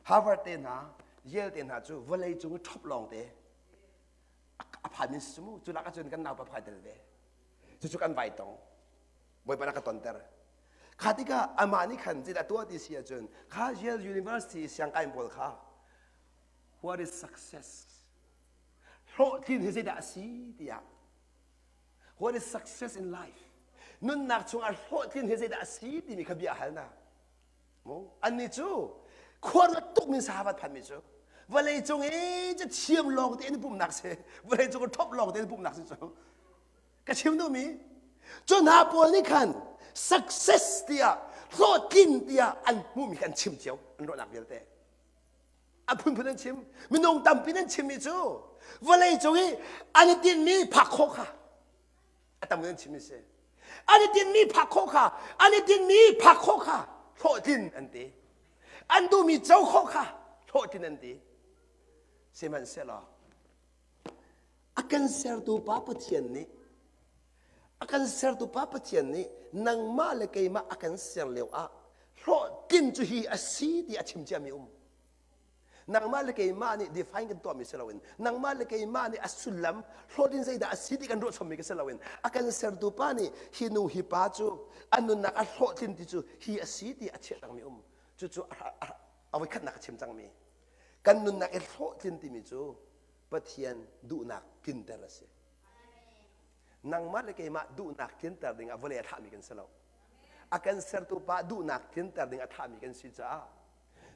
Harvard te hna, Yale te hna cu vawlei cung i ṭhop lawng te a phan in si mu. Cu lak ahcun kan naupa phai tel ve. Cucu kan vai tong. Bawipa na ka tonter. Kha tikah amah nih khan zeidah tuah ti si ahcun kha Yale University siangkai pawl kha what is success? Hlawhtlin hi zeidah a si tiah What is success in life? Nunnak chungah hlawhtlin hi zeidah a si timi kha bia hal na. Annih cu khuaruat tuk min sahabat phanmi cu vawlei cung i ca thiam lawng te in pumnak si vawlei cung i thop lawng te in pumnak si cu ka chim duhmi cu hna pawl nih khan success tiah hlawhtlin tiah an hmuhmi kha an chim cio an ruahnak vialte a phunphun an chim minung tampi nan chimmi cu vawlei cung i an i tinhmi phak khawh kha a tam in chim si an i tinhmi phak khawh kha an i tinhmi phak khawh kha hlawhtlin an ti an duhmi co khawh kha hlawhtlin an ti sihmanhsehlaw a kan sertu pa Pathian nih a kan sertu pa Pathian nih nangmah le keimah a kan ser lio ah hlawhtlin cu hi a si ti a chim ciami um Nangmah le keimah nih define kan tuahmi si loin nangmah le keimah nih a sullam hlawt in zeidah a si ti kan ruahchommi ka si loin a kan sertu pa nih hi nu hi pa cu a nunnak a hlawhtlin ti cu hi a si ti a chiah cangmi um cucu a voikhatnak a chim cangmi kan nunnak i hlawhtlin timi cu Pathian duhnak tlinter a si. Nangmah le keimah duhnak tlinter ding ah vawlei a thlahmi kan si lo. A kan sertu pa duhnak tlinter ding a thlahmi kan si caah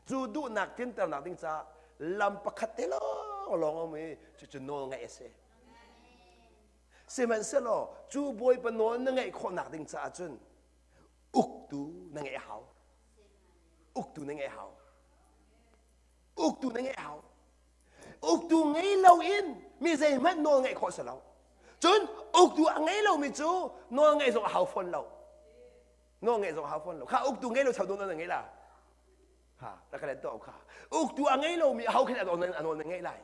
Cu duhnak tlinternak ding caah lam pakhat te lawnglawng a um i cucu nawl ngaih a si. Sihmanhsehlaw cu Bawipa nawl na ngaih khawhnak ding caah cun uktu na ngeih a hau. Uktu na ngeih a hau. Uktu na ngeih a hau. Uktu ngei loin mi zeihmanh nawl ngeih khawh si lo. Cun uktu a ngei lomi cu nawl ngeih zong a hau fawn lo. Nawl ngeih zong a hau fawn lo. Kha uktu ngei lo chau nawl na ngei la. Ha, rak ka let tuah kha. Uktu a ngei lomi a ho khin a nawl na ngeih lai.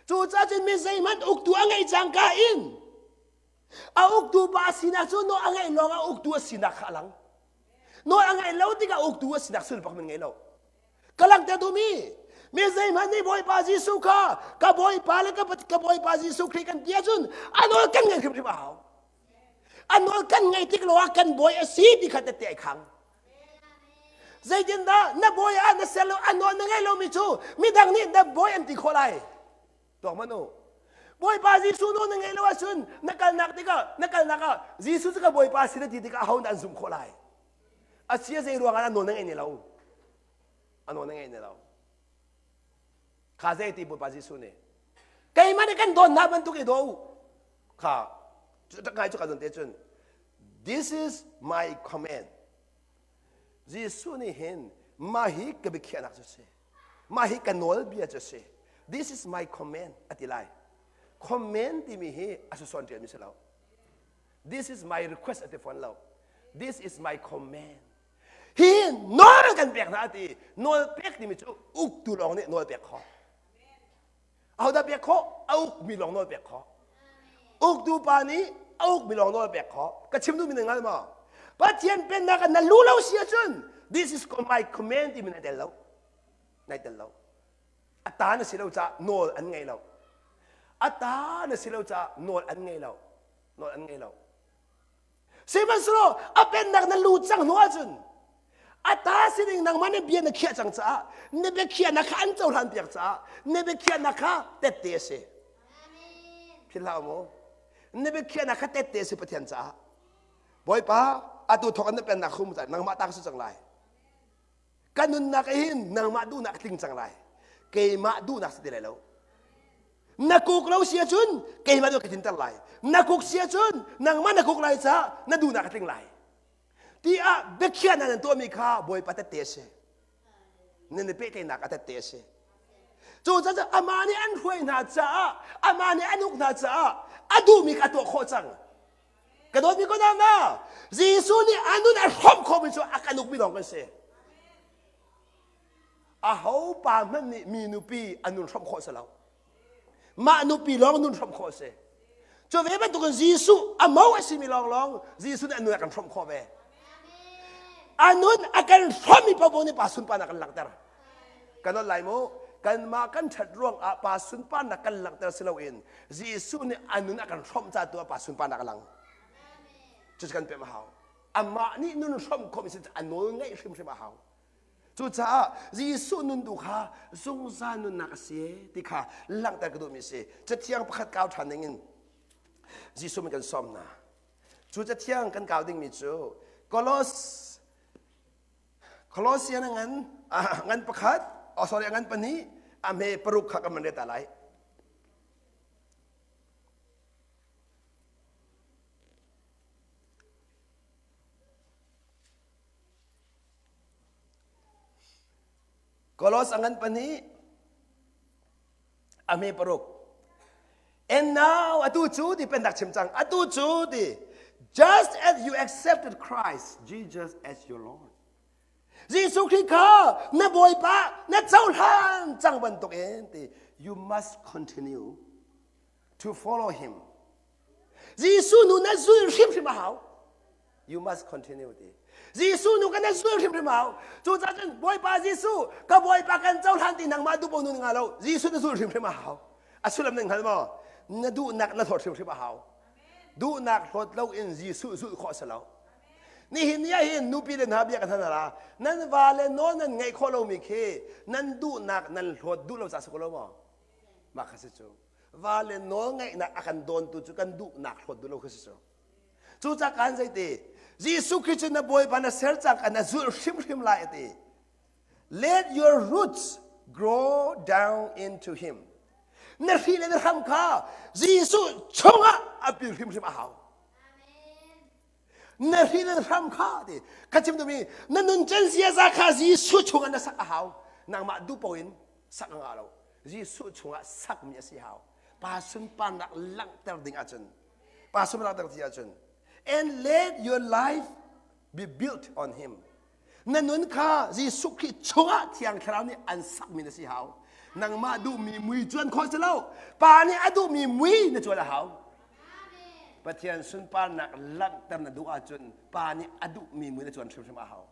Cucaah cun mi zeihmanh uktu a ngeih cangka in a uktu pa sinak cu nawl a ngeih lawng ah uktu a sinak kha a lang. Nawl a ngeih lo tikah uktu a sinak sulpak min ngei lo. Ka langhter duhmi mi zeihmanh nih Bawipa Jesuh kha ka Bawipa le ka Bawipa Jesuh Khrih kan ti ahcun a nawl kan ngeih hrimhrim a hau. A nawl kan ngeih tik lo ah kan bawi a si ti kha tette ai khang. Zeitindah na bawi ah na ser lo a nawl na ngei lomi cu midang nih na bawi an ti khawh lai. Tuak hmanh u. Bawipa Jesuh nawl na ngeih lo ahcun na kalnak tikah na kalnak ah Jesuh cu ka Bawipa si na ti tikah aho dah an zumh khawh lai? A si a zei ruangah a nawl na ngeih ne lo? A nawl na ngeih ne lo. Kha zei ti Bawipa Jesuh nih keimah nih kan dawn hna bantuk i daw u. Kha cu ngai cu ka zawn te cun this is my command. Jesuh nih hin mah hi ka biakhiahnak cu si. Mah hi ka nawlbia cu si. This is my command a ti lai. Command timi hi a susawn ṭialmi si lo. This is my request a ti fawn lo. This is my command. Hi nawl kan pek hna ti. Nawl pek timi cu uktu lawng nih nawl pek khawh. Ahodah pek khawh? A ukmi lawng nawl pek khawh. Uktu pa nih a ukmi lawng nawl pek khawh. Ka chim duhmi na hngal maw? Pathian pennak ah na lu lo si ahcun this is my command timi na tel lo. Nai tel lo. A ta na si lo caah nawl an ngei lo. A ta na si lo caah nawl an ngei lo. Nawl an ngei lo. Sihmanhsehlaw a pennak na lu cang hnu ahcun a ta sining nangmah nih bia na khiah cang caah na biakhiahnak kha an cohlan piak caah na biakhiahnak kha tette a si. Philh hlah mu. Na biakhiahnak kha tette a si Pathian caah. Bawipa atu thawk in na pennak hum nangmah ta ka si cang lai. Ka nunnak hin nangmah duhnak tling cang lai. Keimah duhnak si ti lai lo. Na kuk lo si ahcun keimah duh ka tlinter lai. Na kuk si ahcun nangmah na kuk lai caah na duhnak a tling lai. Tiah biakhiahnak nan tuahmi kha Bawipa tette a si. Nan i pehtlaihnak a tette a si. Cucaah amah nih an hruai hna caah amah nih an uk hna caah a duhmi kha a tuah khawh cang. Ka dawtmi ko na Jesuh nih a nun a hrawmh khawhmi cu a kan ukmi lawng kan si. Aho pa hmanh nih mi nupi a nun hrawmh khawh si lo. Mah nupi lawng nun hrawmh khawh a si. Cu ve bantukin Jesuh a mo a simi lawnglawng Jesuh nih a nun a kan hrawmh khawh ve. A nun a kan hrawmmi paohpaoh nih pa sunparnak kan langhter. Kan ol lai mu. Kanmah kan ṭhat ruangah pa sunparnak kan langhter si loin Jesuh nih a nun a kan hrawmh ca tu ah pa sunparnak a lang. Cucu kan pemh a hau. Amah nih nun hrawmh khawhmi si a nawl ngeih hrimhrim a hau. Cucaah Jesuh nun tu kha zungzal nunnak a si ti kha langhter ka duhmi a si. Cathiang pakhat kau ṭhan dingin Jesuh min kan sawm hna. Cu cathiang kan kau dingmi cu Kolos Kolosian a ngan ngan pakhat oh sorry a ngan pahnih a hme paruk kha kan man ret ta lai. Kolos a ngan pahnih a hme paruk. And now atu cu ti pennak chim cang atu cu ti just as you accepted Christ Jesus as your Lord. Jesuh Khrih kha na Bawipa na cohlan cang bantuk in ti you must continue to follow him. Jesuh nu na zul hrimhrim a hau. You must continue ti. Jesuh nu kan na zul hrimhrim hau. Cucaah cun Bawipa Jesuh ka Bawipa kan cohlan ti nangmah duh nun nga lo. Jesuh na zul hrimhrim a hau. A sullam nan hngal maw? Na duhnak na hlawt hrimhrim a hau. Duhnak hlawt lo in Jesuh zulh khawh si lo. Nihin ni ah hin nupi le hna bia kan hal hna nan va le nawl nan ngaih khawh lomi khi nan duhnak nan hlawt duh lo ca si ko lo maw? Mah kha si cu. Va le nawl ngaihnak a kan dawntu cu kan duhnak hlawt duh lo kha si cu. Cucaah kan zeiti Jesuh Khrist cu na Bawipa na ser cang na zulh hrimhrim lai a ti. Let your roots grow down into him. Na hri le na hram kha Jesuh chungah a pil hrimhrim a hau. Na hri le na hram kha ti ka chim duhmi na nuncan ziaza kha Jesuh chungah na sak a hau. Nangmah duh paoh in sak a ngah lo. Jesuh chungah sakmi a si hau. Pa sunparnak langhter ding ahcun Pa sunparnak ti ahcun and let your life be built on him. Na nun kha Jesuh Khrih chungah Thiang Thlarau nih an sakmi na si hau. Nangmah duhmi mui cuan khawh si lo. Pa nih a duhmi mui na cuan a hau. Pathian sunparnak langhter na duh ahcun Pa nih a duhmi mui na cuan hrimhrim a hau.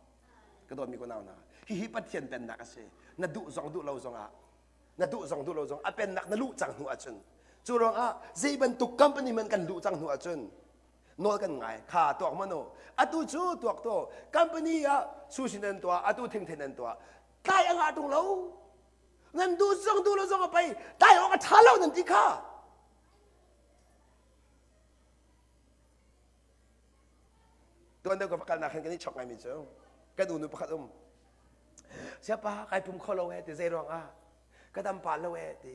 Ka dawtmi ko nau hna. Hihi Pathian pennak a si. Na duh zong duh lo zongah na duh zong duh lo zong a pennak na luh cang hnu ahcun cu ruangah zei bantuk company man kan luh cang hnu ahcun nawl kan ngai kha tuak mano atu cu tuak to company ah sushi nan tuah atu thingthen nan tuah tlai a ngah tung lo nan duh zong duh lo zong a pei tlai awk a tha lo nan ti kha tuan deuh ka kalnak hin kan i chok ngaimi cu kan unu pakhat um Siapa kai pum kho lo he ti zei ruang ah? Ka dam pah lo eh ti.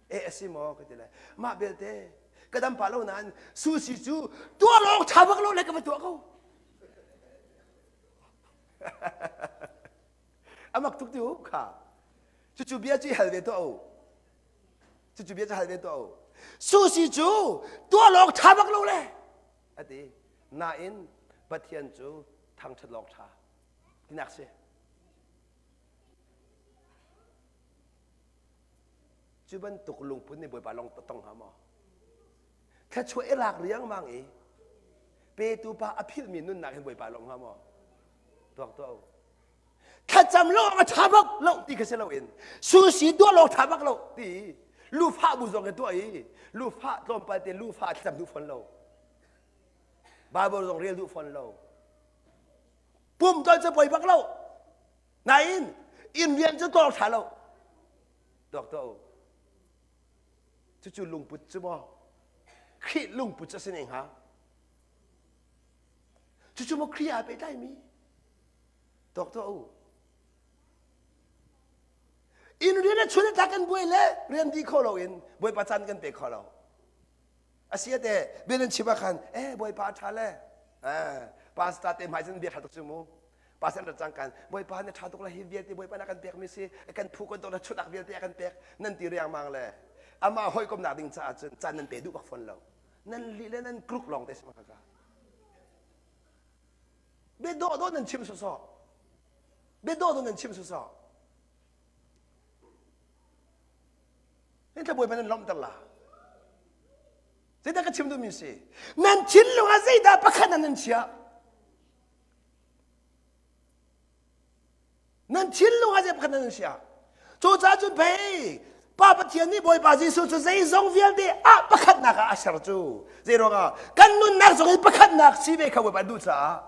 E a si maw ka ti le. Mah belte ka dam pah lo nain sushi cu tuah lawng ṭha bak lo le ka va tuah ko. Amak tuk ti u kha. Cucu bia cu i hal ve tuah u. Cucu bia cu hal ve tuah u. Sushi cu tuah lawng ṭha bak lo le a ti. Nain Pathian cu thangṭhat lawng ṭha tinak si. Cu bantuk lungput nih Bawipa lawng tong hnga maw? Thluachuah i lak riangmang i petu pa a philhmi nunnak hin Bawipa lawng hnga maw? Tuak tuah u. Thlacam lawng a ṭha bak lo ti kha si loin sushi tuah lawng ṭha bak lo ti lufah bu zong hi tuah i lufah tlawmpal te lufah thlacam duh fawn lo. Bible zong rel duh fawn lo. Pum tol cu poi bak lo. Nain inn rian cu tuah ṭha lo. Tuak tuah u. Cucu lungput cu maw? Khrih lungput cu a si ne hnga? Cucu maw Khrih aa pehtlaimi? Tuak tuah u. Inn rian a chun a tlak kan buai le rian dih kho loin Bawipa caan kan pe kho lo. A si ate bia nan chim ah khan eh Bawipa a ṭha le eh pastor te hmai cun bia ṭha tuk cu mu. Pastor rat cang kan Bawipa na ṭha tuk la hi vialte Bawipa na kan pekmi si kan phu kan tok na chutak vialte a kan pek nan ti riangmang le amah hawikomnak ding caah cun caan nan pe duh bak fawn lo. Nan lih le nan kruk lawng te si ma kaka. Bia dawh dawh nan chim sawsawh. Bia dawh dawh nan chim sawsawh. Nan thlabawi nan lawmhter la. Zeidah ka chim duhmi si? Nan thinlung ah zeidah pakhat ah nan chiah? Nan thinlung ah zei pakhat nan chiah? Cucaah cun pei Pa Pathian nih Bawipa Jesuh cu zeizong vialte ah pakhatnak ah a ser cu. Zei ruangah kan nunnak zong hi pakhatnak si ve kha Bawipa duh caah.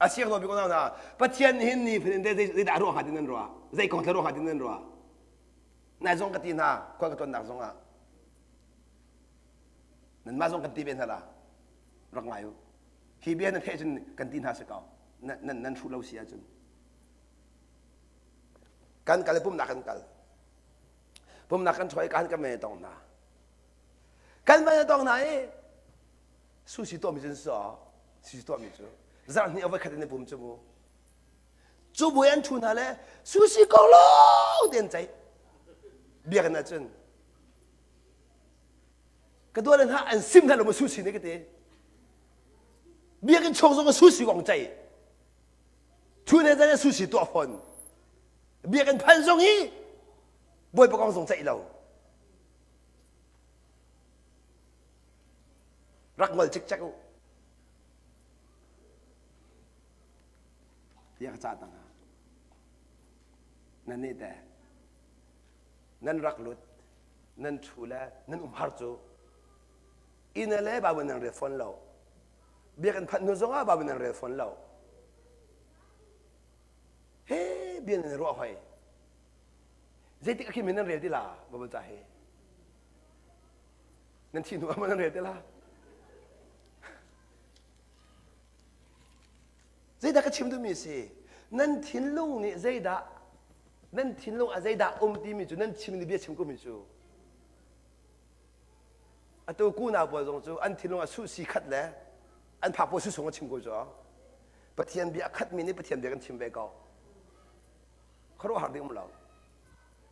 A siang bik unau hna Pathian nih hin ni fatin zeidah ruah hnga ti nan ruah? Zei kong thla ruah hnga ti nan ruah? Nai zong ka ti hna, khual ka tuannak zong ah. Nanmah zong kan ti ve hna la. Rak ngai u. Hi bia na theih cun kan ti hna si ko. Nan nan nan hruh lo si ahcun. Kan kal i pumnak kan kal. Pumnak kan chuah i kan kan van i tong hna. Kan van i tong hna i sushi tuahmi cu saw sushi tuahmi cu zarh hnih a voi khat in i pum cu mu. Cu buai an ṭhu hna le sushi kong lawng te an ceih. Biakinn ah cun ka dua le hna an sim hna lo maw sushi nih ka ti. Biakinn chung zong ah sushi kong ceih. Thu ne zan sushi tuah fawn. Biakinn phan zong hi Bawipa kong zong ceih lo. Rak ngol cikcek u. Tiah ka cah ta hna. Nan nih teh nan rak lut nan ṭhu le nan umhar cu inn le Bible nan rel fawn lo. Biakinn phanh hnu zongah Bible nan rel fawn lo. He bia nan ruah hoi. Zeitik a khi nan rel ti la Bible ca hi. Nan thi hnu ah nan rel ti la. Zeidah ka chim duhmi si? Nan thinlung nih zeidah nan thinlung ah zeidah um timi cu nan chim ni bia chim komi cu atu kunau pawl zong cu an thinlung ah suhsi khat le an phak pawl susung a chim ko cu Pathian bia a khatmi nih Pathian bia kan chim ve ko khuaruahhar ding um lo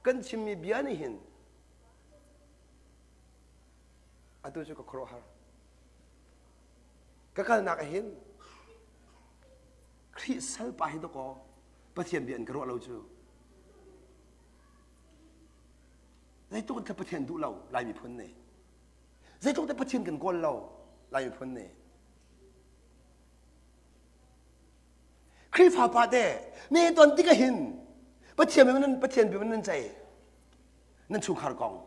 kan chimmi bia nih hin atu cu ka khuaruahhar ka kalnak ah hin Khrih salpa hi dawkaw Pathian bia in ka ruah lo cu zeitluk in Pathian duh lo Lai miphun nih zeitluk te Pathian kan kawl lo Lai miphun nih Khrihfa pa te ne ton tik hin Pathian bia nan Pathian bia nan cei nan chungkhar kong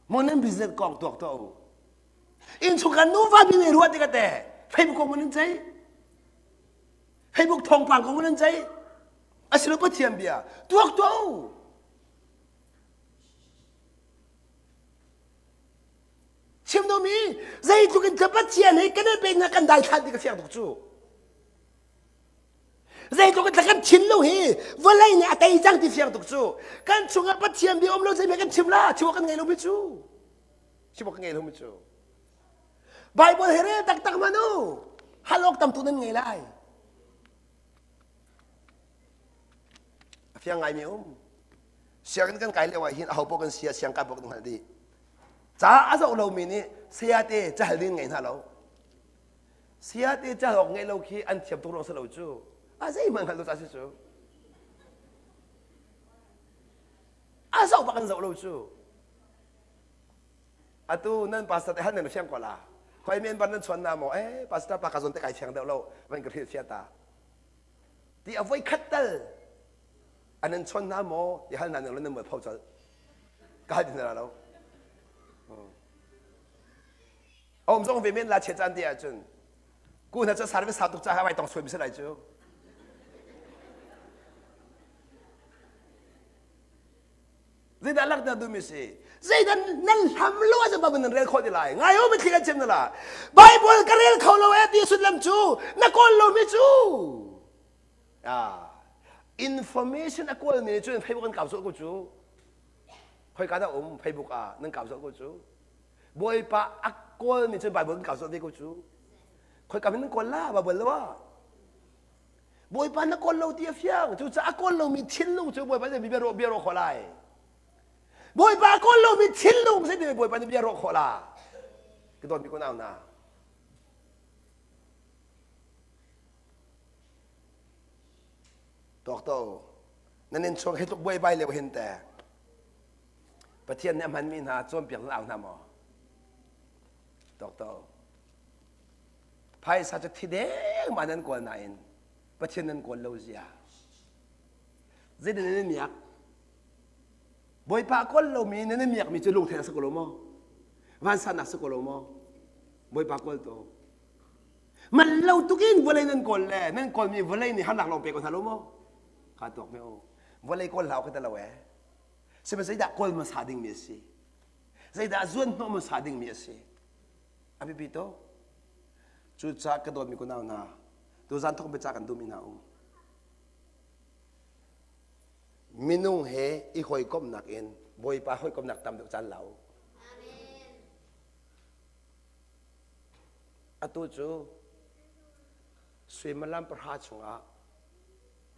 mo nan business kong tuak to u innchungkhar nuva mi nih ruah tikah te Facebook kong nan cei Facebook thawngpang kong nan cei asilo Pathian bia tuak tuah u chim duhmi zeitluk in Pathian he kan i pek na kan daithlan ti ka fiang tuk cu. Zeitluk in kan thin lo hi vawlei nih a tei cang ti fiang tuk cu. Kan chungah Pathian bia um lo zei kan chim la chim kan ngei lo mi cu. Chim kan ngei lo mi cu. Bible hi rel taktak man u. Hal awk tam tu nan ngei lai. A fiang ngaimi um. Sianginn kan kai lio ah hin aho paoh kan sia siang kai paoh kan hngalh dih. Ca a zoh lomi nih sayate cahal ding ngei hna lo. Sayate cahal awk ngeih lo khi an thiam tuk ruang si lo cu. A zeihmanh hngalh lo ca si cu. A zoh bak an zoh lo cu. Atu nan pastor te hal nan fiang ko la. Khoi men ban nan chuan na maw? Eh pastor pa ka zon te kai fiang deuh lo. Van ka hrilh fia ta. Ti a voi khat tal an nan chawn hna maw ti hal hna ning lo nan mual pho colh. Ka hal ti hna lo. A um zong ve men la che caan te ahcun ku hna cu service sau tuk caah vai tong suai mi si lai cu. Zeidah langhter duhmi si? Zeidah nan hlam lo ahcun Bible nan rel khawh ti lai. Ngai u mitthli kan chim na la. Bible ka rel kho lo eh ti sullam cu na kawl lomi cu. Ah, information a kawlmi nih cun Facebook an kau sawh ko cu. Khoika dah um Facebook ah nan kau sawh ko cu. Bawipa a kawlmi cun Bible an kau sawh ve ko cu. Khoika min nan kawl la Bible lo ah. Bawipa na kawl lo ti a fiang. Cucaah a kawl lomi thinlung cu Bawipa nih bia ruah bia ruah khawh lai. Bawipa a kawl lomi thinlung si ti Bawipa nih bia ruah khawh la. Ka dawtmi ko nau na. Tuak to. Nan in chung hi tluk buaibai lio hin te. Pathian nih a hmanmi hna cawnpiak nan au hna maw? Tuak to. Phaisa cu thi dengmah nan kawl nain Pathian nan kawl lo zia. Zeidah nan i miak? Bawipa kawl lomi nan i miakmi cu lungthei a si ko lo maw? Vansannak si ko lo maw? Bawipa kawl to. Man lo tukin vawlei nan kawl le nan kawlmi vawlei nih harnak lawng pe ko hna lo maw? Kha tuak me u. Vawlei kawl hlau ka ti lo eh. Sihmanhsehlaw zeidah kawl hmasa dingmi a si? Zeidah zuan hnawh hmasa dingmi a si? A biapi tuk. Cucaah ka dawtmi kunau hna, tuzan thawk biacah kan duhmi hna um. Minung he i hawikomhnak in Bawipa hawikomhnak tam deuh caan la u. Atu cu suimilam pahra chungah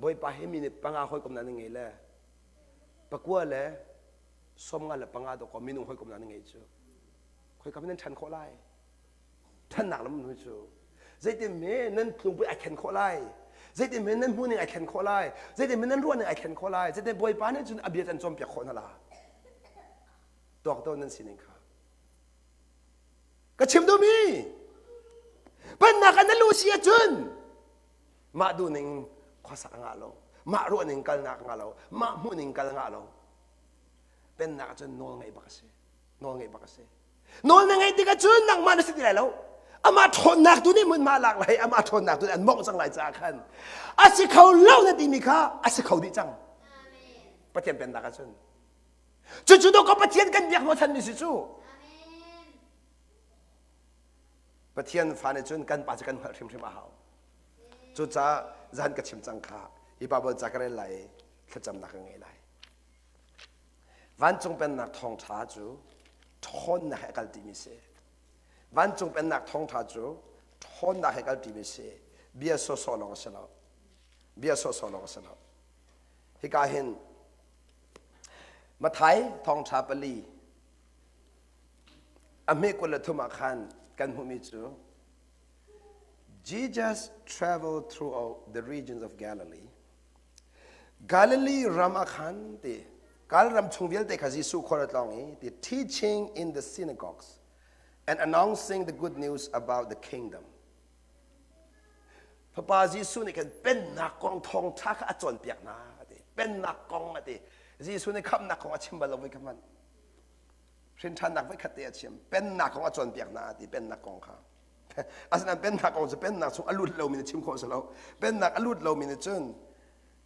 Bawipa he minute panga hawikomhnak na ngei le pakua le sawmnga le panga dawkaw minung hawikomhnak na ngei cu. Khoika nan ṭhan khawh lai? Ṭhannak lam nu cu zeitin hme nan tlungpui ai thlen khawh lai? Zeitin hme nan hmuhning ai thlen khawh lai? Zeitin hme nan ruahning ai thlen khawh lai? Zeitin Bawipa nih cun a bia can cawnpiak khawh hna la? Tuak to nan sining kha. Ka chim duhmi pennak ah na luh si ahcun mah duhning khuasak ngah lo, mah ruahning kalnak ngah lo, mah hmuhning kal ngah lo. Pennak ahcun nawl ngeih bak a si. Nawl ngeih bak a si. Nawl na ngeih tikah cun nangmah na si ti lai lo. Amah ṭhawnnak tu nih hmunhma lak lai, amah ṭhawnnak tu nih an mawngh cang lai caah khan a si kho lo na timi kha a si kho dih cang. Pathian pennak ahcun. Cucu dawkaw Pathian kan biak hnawhchanmi si cu. Pathian fa nih cun kan pa cu kan hngalh hrimhrim a hau. Cucaah zan ka chim cang kha hi Bible ca ka rel lai i thlacamnak ka ngei lai. Vancung Pennak thawngṭha cu ṭhawnnak he a kalṭimi si. Vancung Pennak thawngṭha cu ṭhawnnak he kalṭimi si. Bia sawsawh lawng a si lo. Bia sawsawh lawng a si lo. Hika hin Mathai thawngṭha pali a hme 23 ah khan kan hmuhmi cu Jesus traveled throughout the regions of Galilee Galilee ram ah khan ti Gal ram chung vialte kha Jesuh khual a tlawng i ti teaching in the synagogues and announcing the good news about the kingdom. Fapa Jesuh nih khan pennak kong thawngṭha kha a cawnpiak hna a ti. Pennak kong a ti. Jesuh nih khamhnak kong a chim bal lo voi kha hmanh. Hrinṭhannak voi khat te a chim. Pennak kong a cawnpiak hna a ti. Pennak kong kha. Asinain pennak kong cu pennak chung a lut lomi nih chim khawh a si lo. Pennak a lut lomi nih cun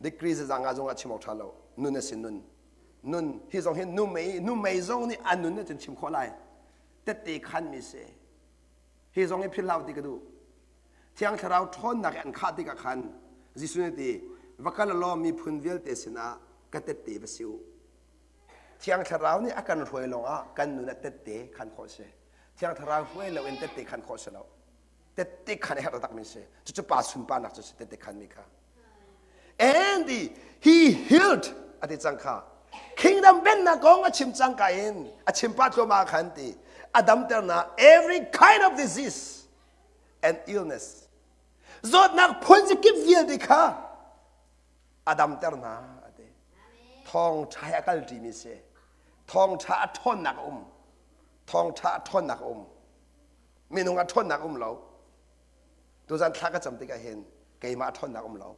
degree zazang ah zong ah chim awk ṭha lo. Nun a si nun. Nun hi zong hi nu mei nu mei zong nih a nun ahcun chim khawh lai. Tette khanmi si. Hi zong hi philhlau ti ka duh. Thiang Thlarau ṭhawnnak i an khah tikah khan. Jesuh nih ti, va kal law miphun vialte sinah ka tette va si u. Thiang Thlarau nih a kan hruai lawngah kan nun ah tette khan khawh si. Thiang Thlarau hruai loin tette khan khawh si lo. Tette khan a herh takmi si. Cucu pa sunparnak cu si tette khan mi kha. And he healed a ti cang kha. Kingdom vennak kong a chim cang ka in a chim pah thluahmah khan ti a damter na every kind of disease and illness zawtnak phun kip vialte kha a damter hna a ti. Thawngṭha he a kal ṭimi si. Thawngṭha a ṭhawnnak a um. Thawngṭha a ṭhawnnak a um. Minung a ṭhawnnak um lo. Tuzan thla ka cam tikah hin keimah a ṭhawnnak um lo.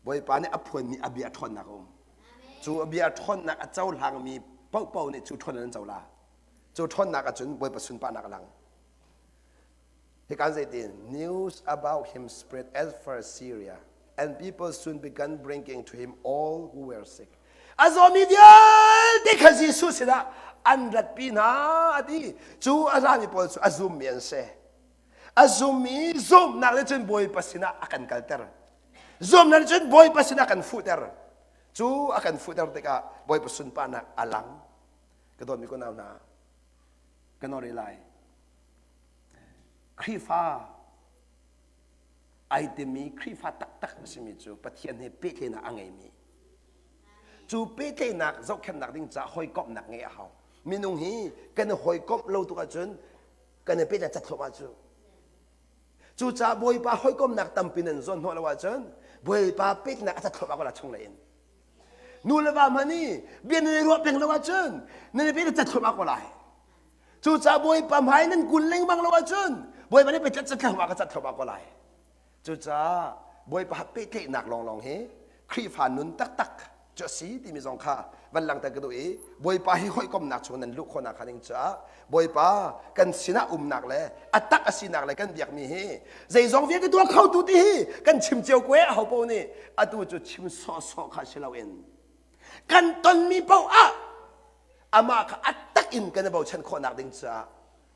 Bawipa nih a phuanmi a bia a ṭhawnnak a um. Cu a bia a ṭhawnnak a cohlangmi paohpaoh nih cu ṭhawnnak an cola. Cu ṭhawnnak ahcun Bawipa sunparnak a lang. Hika zeitin news about him spread as far as Syria and people soon began bringing to him all who were sick. A zawmi vialte kha Jesuh sinah an ratpi hna a ti. Cu a rami pawl cu a zummi an si. A zummi zumnak nih cun Bawipa sinah a kan kalter. Zumnak nih cun Bawipa sinah a kan fuhter. Cu a kan fuhter tikah Bawipa sunparnak a lang. Ka dawtmi ko nau hna, ka nawl lai. Khrihfa ai timi Khrihfa taktak a simi cu Pathian he pehtlaihnak a ngeimi. Cu pehtlaihnak zohkhenhnak ding caah hawikomhnak ngeih a hau. Minung hi kan i hawikomh lo tuk ahcun kan i pehtlaih cat thluahmah cu. Cucaah Bawipa hawikomhnak tampi nan zawn hnawh lo ahcun Bawipa pehtlaihnak a cat thluahmah ko la chung lei in. Nu le va hmanh i bia nan i ruah peng lo ahcun nan i pehtlaih cat thluahmah ko lai. Cucaah Bawipa hmai nan kun lengmang lo ahcun Bawipa nih pehtlaih cat thluahmah ka cat thluahmah ko lai. Cucaah Bawipa pehtlaihnak lawnglawng hi Khrihfa nun taktak cu a si timi zong kha van langhter ka duh i Bawipa hi hawikomhnak chung nan luh khawhnak kha ding caah Bawipa kan sinah umnak le a tak a sinak le kan biakmi hi zeizong vialte tuah khotu ti hi kan chim cio ko aho paoh nih atu cu chim sawhsawh kha si loin kan tonmi paoh ah amah kha a tak in kan i bochan khawhnak ding caah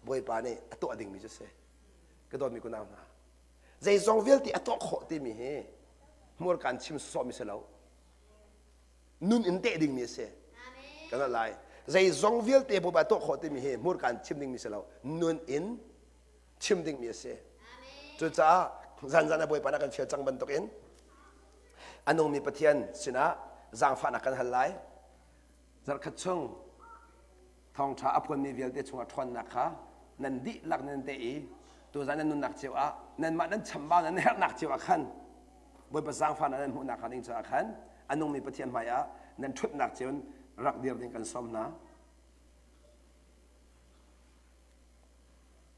Bawipa nih a tuah dingmi cu si ka dawtmi kunau hna zeizong vialte a tuah khawh timi hi hmurka in chim sawhmi si lo nun in teh dingmi a si kan lai zeizong vialte Bawipa tuah khawh timi hi hmurka in chim dingmi si lo nun in chim dingmi a si cucaah zanzan a Bawipa na kan fial cang bantukin a nungmi Pathian sinah zaangfahnak kan hal lai zarkhat chung thawngṭha a phuanmi vialte chungah ṭhawnnak kha nan dihlak nan teh i tuzan nan nunnak cio ah nanmah nan chambau nan herhnak cio ah khan Bawipa zaangfahnak nan hmuhnak hnga ding caah khan a nungmi Pathian hmaiah nan ṭhutnak cio in rak dir ding kan sawm hna.